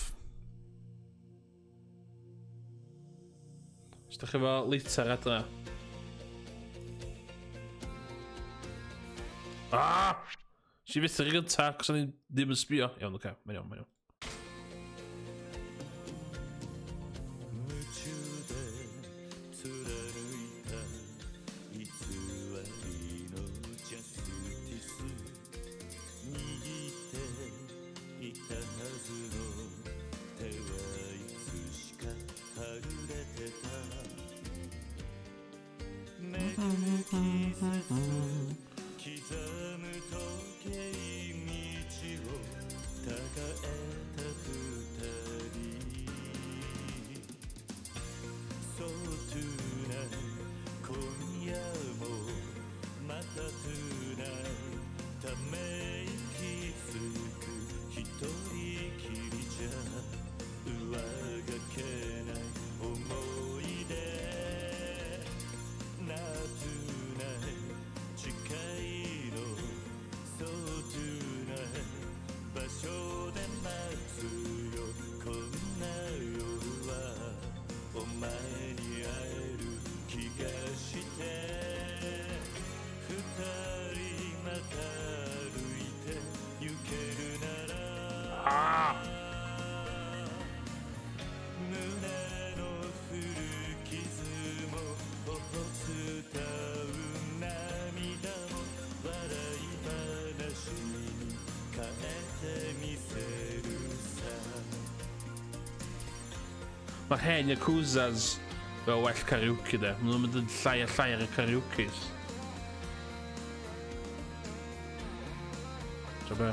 Os da chi efo lighter adra. Ah! Si fyth yr gynta, cos o'n i ddim yn sbio. Iawn, oce, okay. mae'n iawn, mae'n iawn. Mae'r hen Yakuzas fel well karaoke de. Maen nhw'n mynd yn llai a llai ar y karaokes. So be?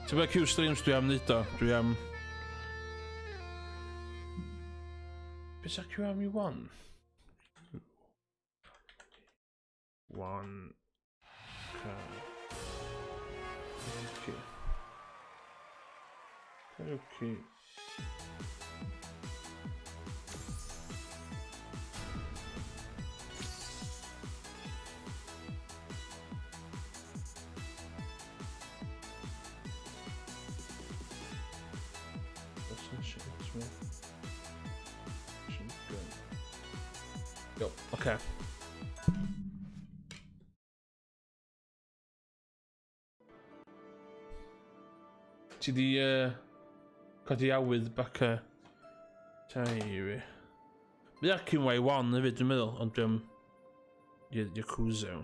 Ti'n be Q streams dwi am neud o? Dwi am... Be sa'r Q am i one? One. Okay. Okay. Okay. Ti di uh, codi awydd back a tai i fi. Mae ar QY1 hefyd dwi'n meddwl, ond dwi'n Yakuza.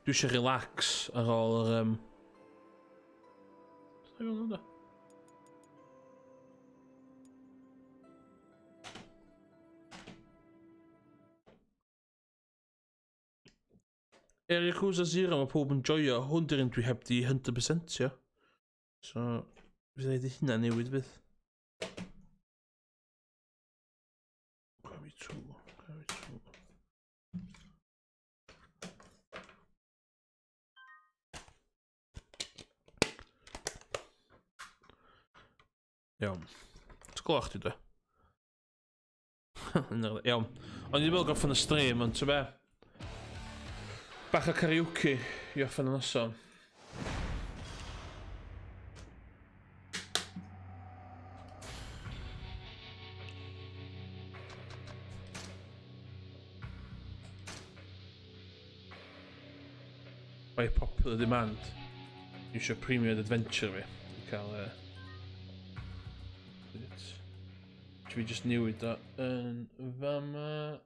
Dwi eisiau relax ar ôl yr... Um... Er Yakuza Zero mae pob yn joio, hwn di'r un dwi heb di 100%io. So, fydd rhaid i hynna newid fydd. Gravity 2, Gravity 2. Iawn. Ti'n gloch ti dwi? Iawn. O'n i'n meddwl gorffen y stream, ond ti'n be? Bach o karaoke i orffen y noson. By popular demand, dwi eisiau premium adventure fi. I cael... Dwi just newid o yn fama.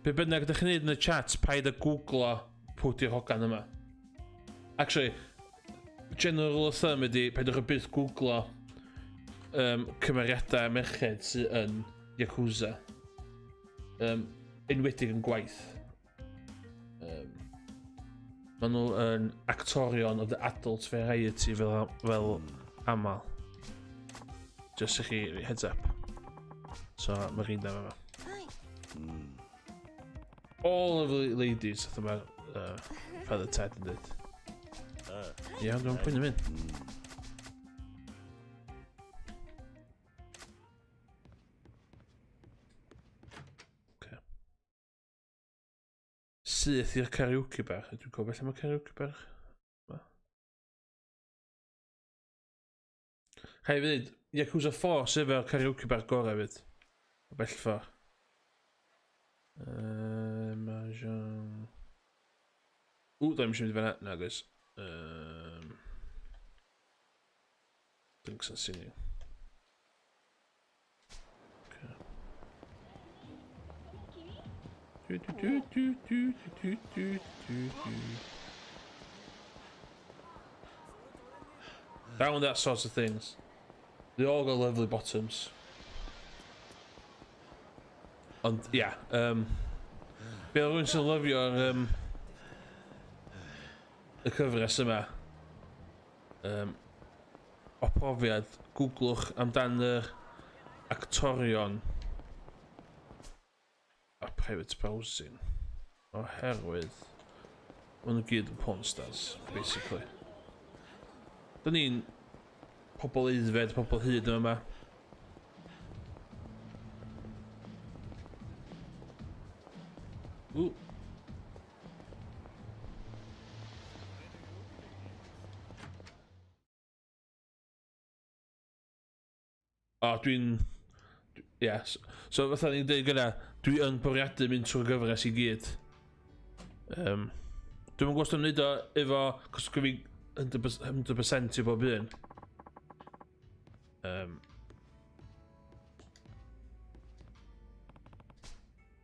Be bynnag ydych chi'n neud yn y chat, paid â googlo pwy di'r hogan yma. Actually, general rule of thumb ydi, peidiwch â byth googlo cymeriadau merched sydd yn Yakuza. Enwedig yn gwaith. Maen nhw yn actorion o the adult variety fel aml. Just i chi heads up. So, mae'r un da yma. All of the ladies, fatha mae Father Ted yn dweud. Ie, dwi'n pwynt yn mynd. Okay. Syth i'r karaoke bar. Dwi'n cofio lle mae karaoke bar. Rhaid fi ddweud, Yakuza 4 sydd efo'r karaoke bar gorau fyd. O bell ffordd. Mahjong. Ww, dwi'n eisiau mynd i fanna. Na, guys. Drinks and singing. Okay. Du, du, du, du, du, du, du, du, du. Down that sorts of things. They all got lovely bottoms. Ond, ia. Yeah, be oedd rhywun sy'n lyfio'r y cyfres yma. O profiad, googlwch amdan yr actorion a private browsing. Oherwydd, maen nhw gyd yn porn stars, basically. Dyn ni'n pobl aeddfed, pobl hyd yma. Ww. O, dwi'n... Yes. So, fatha ni'n dweud gyda, dwi yn bwriadu mynd trwy'r gyfres i gyd. Dwi'm yn gwybod os dwi'n neud o efo... Cos dwi'n fi 100% i bob un.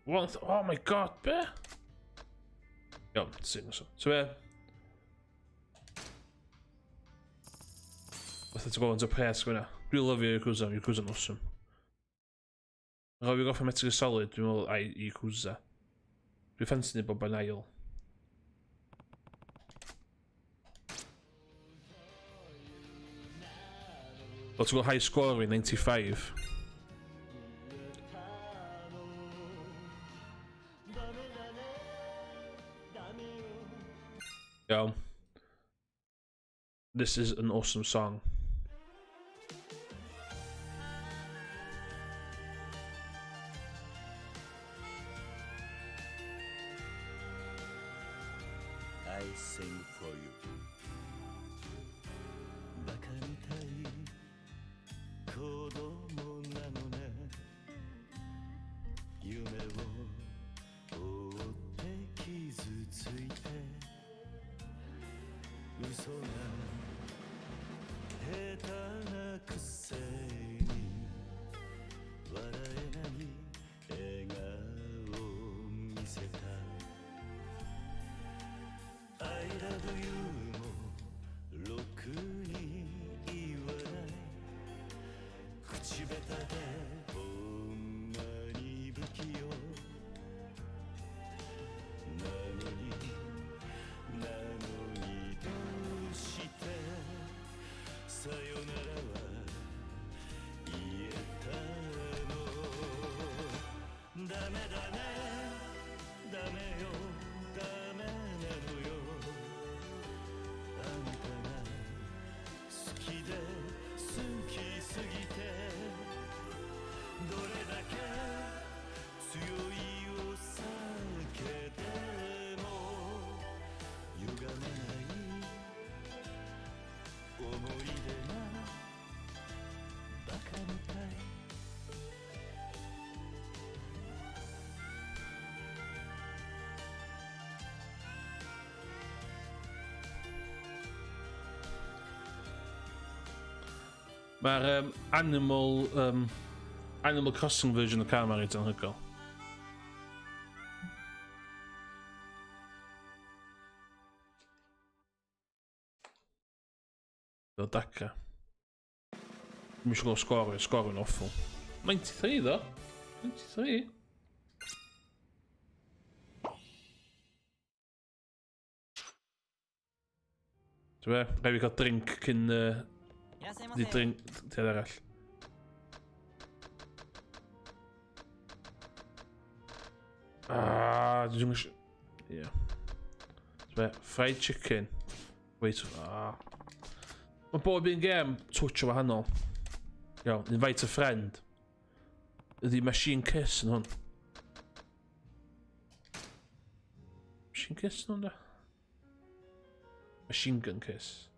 What? Oh my god, be? Iawn, sy'n so. So be? Fatha ti'n gweld o pres gwna. Dwi'n lyfio Yakuza, Yakuza'n awesome. Rhaid fi goffa Metal Gear Solid, dwi'n meddwl ai Yakuza. Dwi'n ffansi ni bob yn ail. Wel, ti'n gweld high score fi, 95. Iawn. This is an awesome song. I sing for you. バカみたい子供なのね夢を追って傷ついて嘘が下手なくせに笑えない笑顔を見せた I love you もろくに言わない口下手でほんまに不器用なのになのにどうしてさよならは言えたのダメだねダメよダメなのよあんたが好きで好きすぎて Mae'r um, Animal, um, Animal Crossing version o car ma'n reit anhygoel. Fel daca. Dwi'n eisiau gweld sgor fi, sgor fi'n awful. 93 ddo. 93. Ti'n be? Rhaid fi cael drink cyn... Di drink... Ti'n arall. Ah, dwi'n eisiau... Ie. Ti'n be? Fried chicken. Wait, ah. Mae bob un gêm touch o wahanol. Iawn, invite a friend. Ydy machine kiss yn hwn. Machine kiss yn hwn da? Machine gun kiss.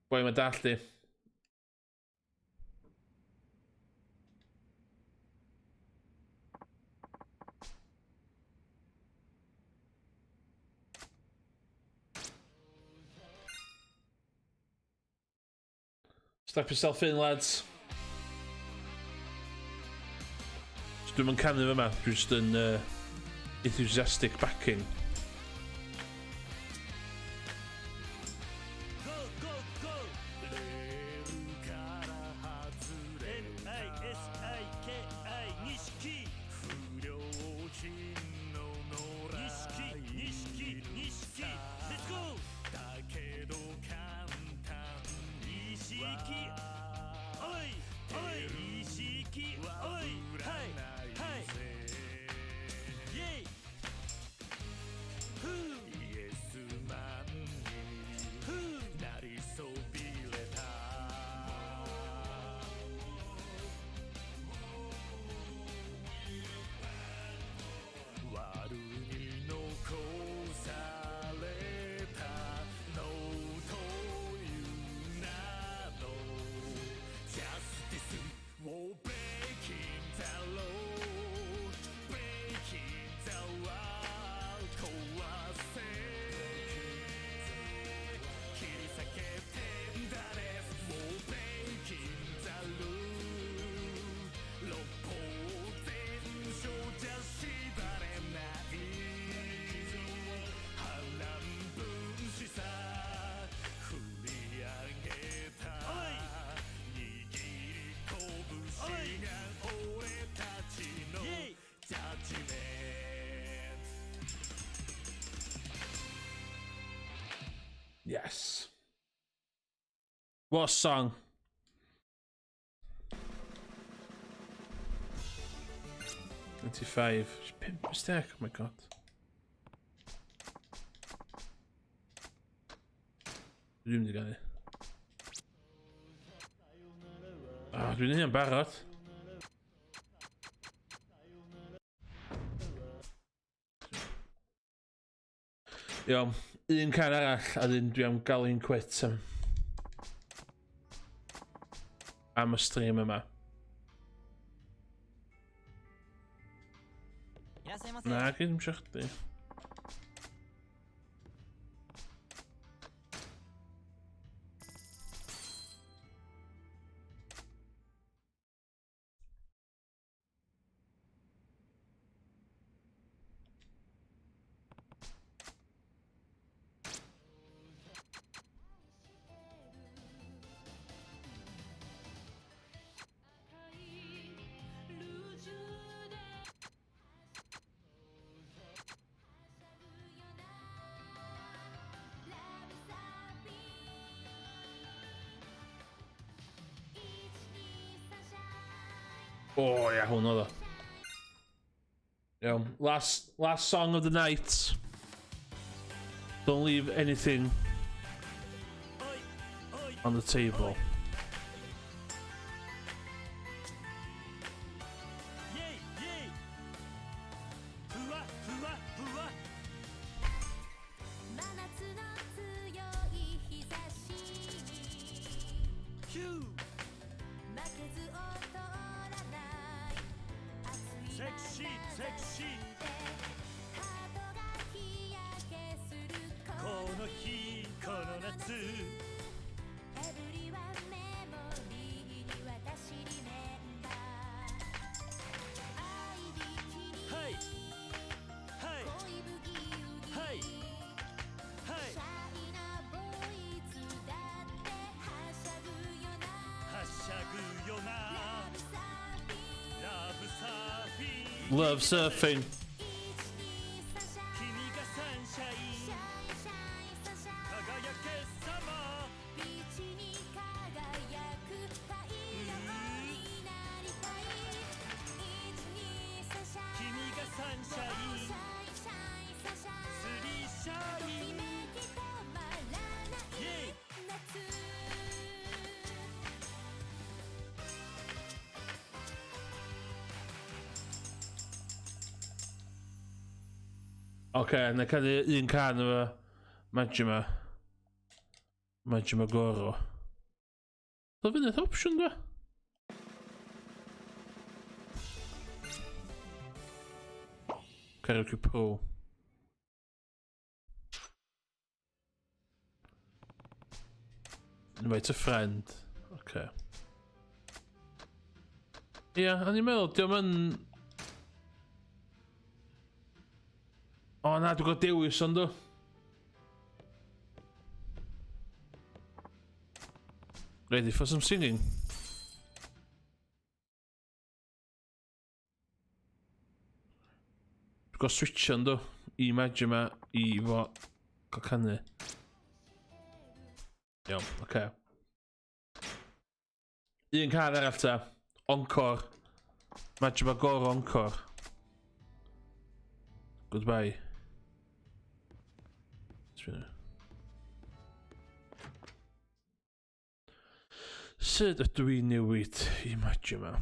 Boi, mae dall di. Strap yourself in, lads. So dwi'n mynd canu fyma, dwi'n just yn enthusiastic backing. Yes. What a song. 95. Pump mistake, oh my god. Dwi'n mynd i ganu. Ah, dwi'n hynny'n barod. Iawn, un can arall, a dyn dwi am gael un quit am, am y stream yma. Na, gyd ddim chdi. O, oh, ia, hwn oedd o. Iawn, last song of the night. Don't leave anything on the table. Love surfing. Oce, okay, na canu un can efo Majima. Majima Goro. Dwi'n fynd opsiwn dwi? Karaoke Pro. Invite a friend. Okay. Ia, yeah, o'n i'n meddwl, diolch yn... O na, dwi'n gweld dewis ond do. Ready for some singing? Dwi'n gweld switch ond do. I Majima, i fo cael canu. Iawn, oce. Okay. Un car arall ta. Encore. Majima Goro Encore. Goodbye. Sut ydw i'n newid i Majima?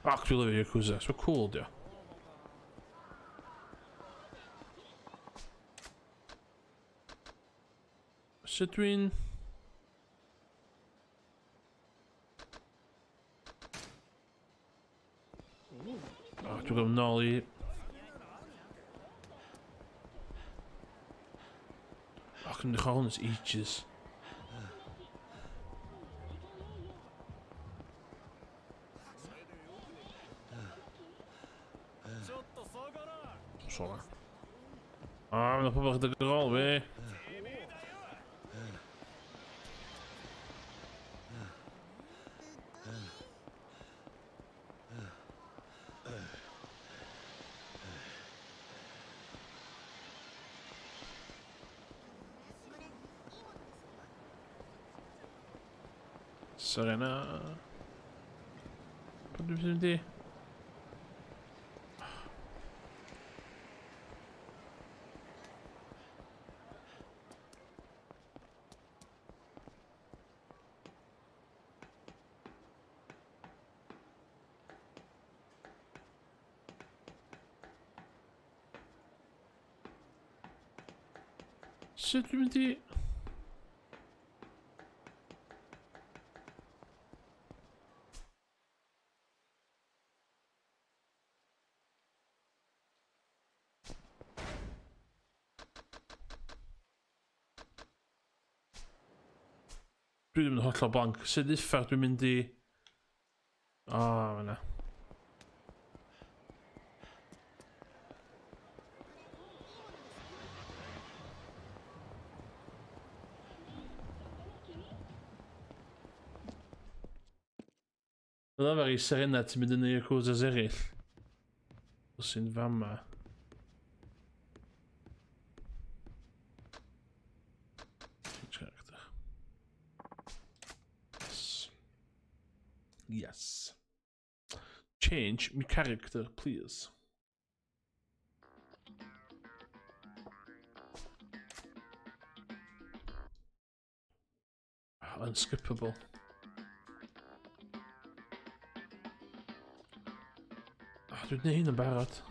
Fuck, dwi'n lyfio Yakuza. So cool, dio. Sut dwi'n... Oh, dwi'n gwybod nôl i... Oh, dwi'n dechrau hwn ers ages. Sorry. Ah, mae'n pobl chydig ar ôl fi. Serena. Pam dwi'n mynd i? Sut dwi'n mynd i... Dwi ddim yn hollol blank. Sut uffar dwi'n mynd i... O, oh, fyna. Oedd arfer i Serena ti'n mynd yn ei Yakuzas eraill. Os sy'n fama. Change character. Yes. Yes. Change my character, please. Unskippable. Oh, dwi'n gwneud hyn yn barod.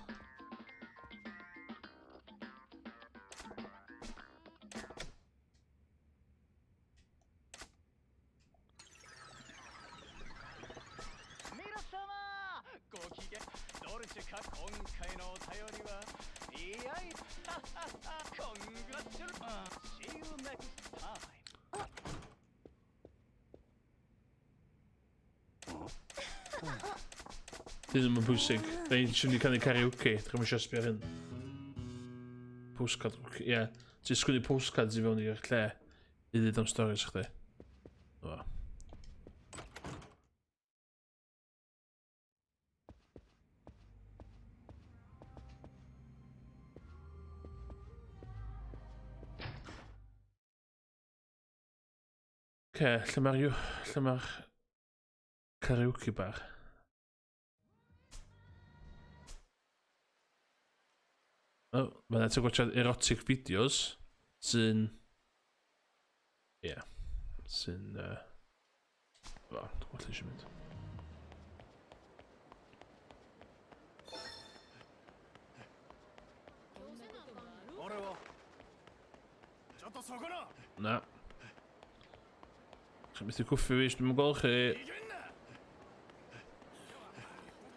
Dyn ddim yn bwysig. Da ni'n siwrne canu karaoke. Dwi'n eisiau sbio ar hyn. Postcard, ie. Yeah. Ti'n sgwennu postcards i fewn i'r lle i ddweud am stories chdi. O. Oce, lle mae'r lle mae'r karaoke bar? Oh, mae'n eto gwachod erotic videos sy'n... Ie. Yeah, sy'n... Wel, dwi'n gwybod lle eisiau mynd. Na. Chi'n methu cwffi fi, dwi'n gweld chi.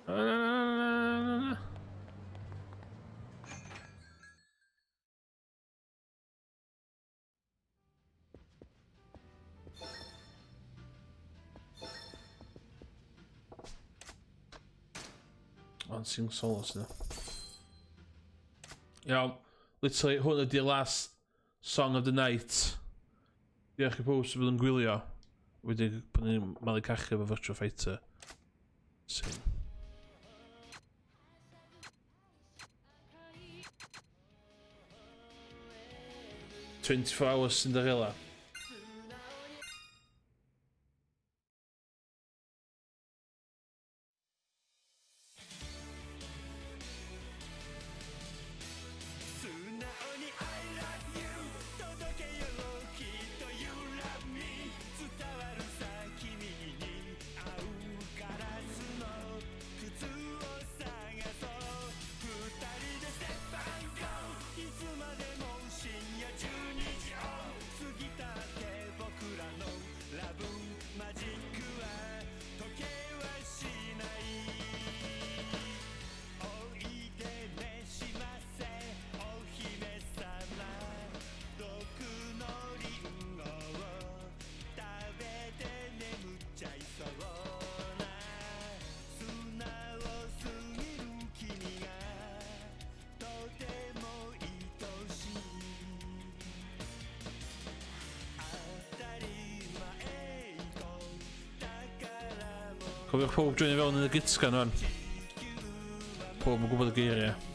Na, na, na, na, na, na. Ond sy'n solos yna. Iawn. Literally, hwn ydy'r last song of the night. Diolch i pob sydd bod yn gwylio. Wedi bod ni'n malu cachu efo Virtua Fighter. Same. 24 hours Cinderella. Cofiwch pob joinio fewn yn y gitsgan rwan. Pob yn gwybod y geiriau.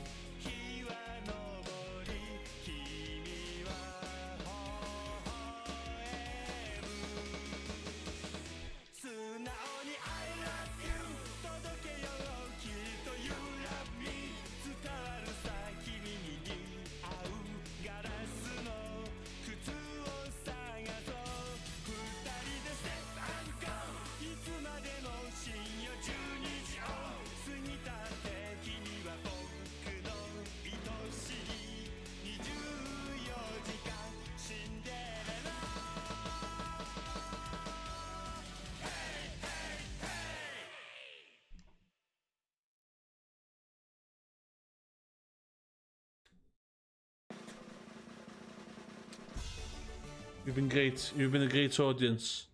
You've been great. You've been a great audience.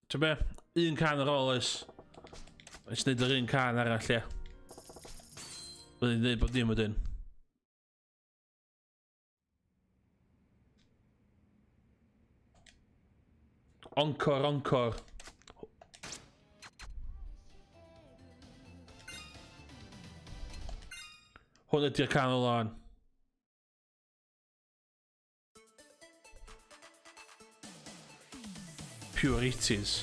Ti'n be? Un can ar ôl oes. Oes wneud yr un can arall, ie. Byddai'n dweud bod dim wedyn. Encore, encore. Hwn ydy'r can ola. Pure 80s.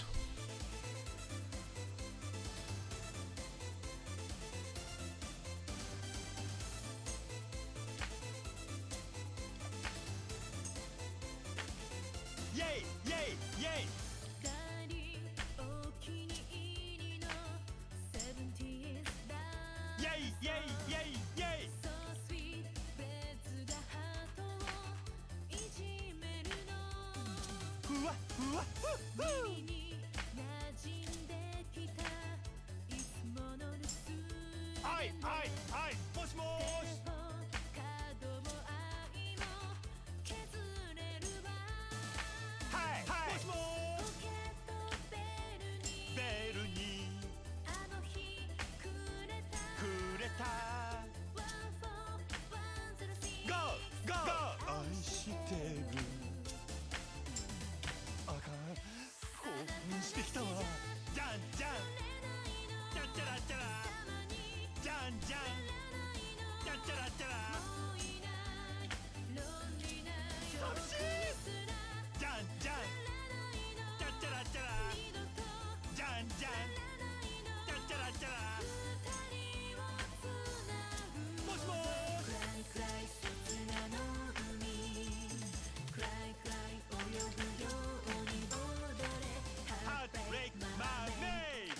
もしもしベルにくれたゴーゴー愛してるあかん興奮してきたわじゃんじゃんチャッチャラチャラじゃんじゃんチャッチャラチャラ寂しいじゃんじゃんチャッチャラチャラじゃんじゃんチャッチャラチャラもしもしハートブレイクマネー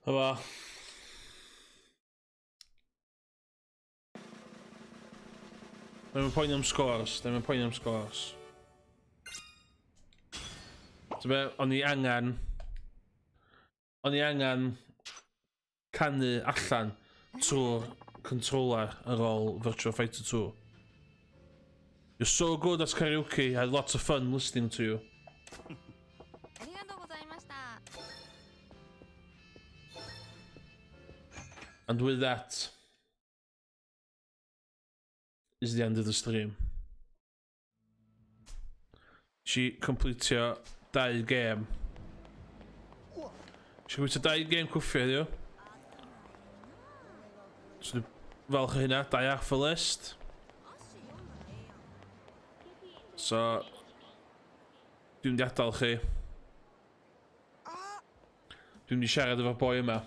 好吧。Ddim yn poeni am scores, ddim yn poeni am scores. So be, o'n i angen canu allan trwy'r controller ar ôl Virtua Fighter 2. You're so good at karaoke, I had lots of fun listening to you. ありがとうございました。 And with that is the end of the stream. Nes i completio dau gêm. Nes i completio dau gêm cwffio heddiw. So dwi'n falch o hynna, dau off y list. So, dwi'n mynd i adael chi. Dwi'n mynd i siarad efo'r boi yma.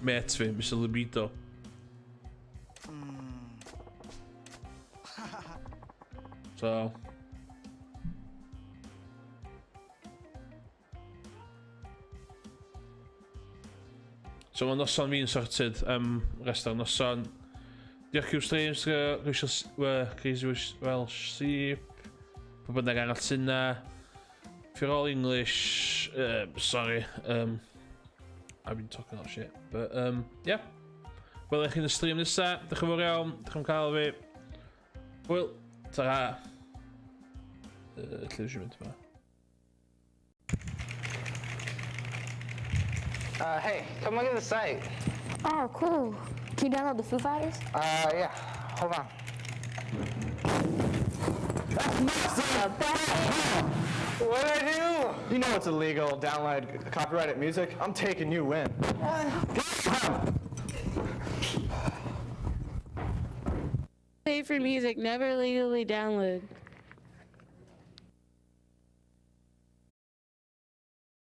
Mate fi, Mr Libido. So mae noson fi'n sorted am rest o'r noson. Diolch i'w streams, Crazy Welsh Sheep, pwy bynnag arall sy'n na. If you're all English, sorry, I've been talking a lot of shit. But, yeah. Wel, chi'n y stream nesa. Diolch yn fawr iawn. Diolch am cael fi. Hwyl. Ta-ra. Lle eisiau mynd yma? Hey, come look at the site. Oh, cool. Can you download the Foo Fighters? Yeah. Hold on. What did I do? You know it's illegal. Download copyrighted music. I'm taking you in. Pay for music, never legally download.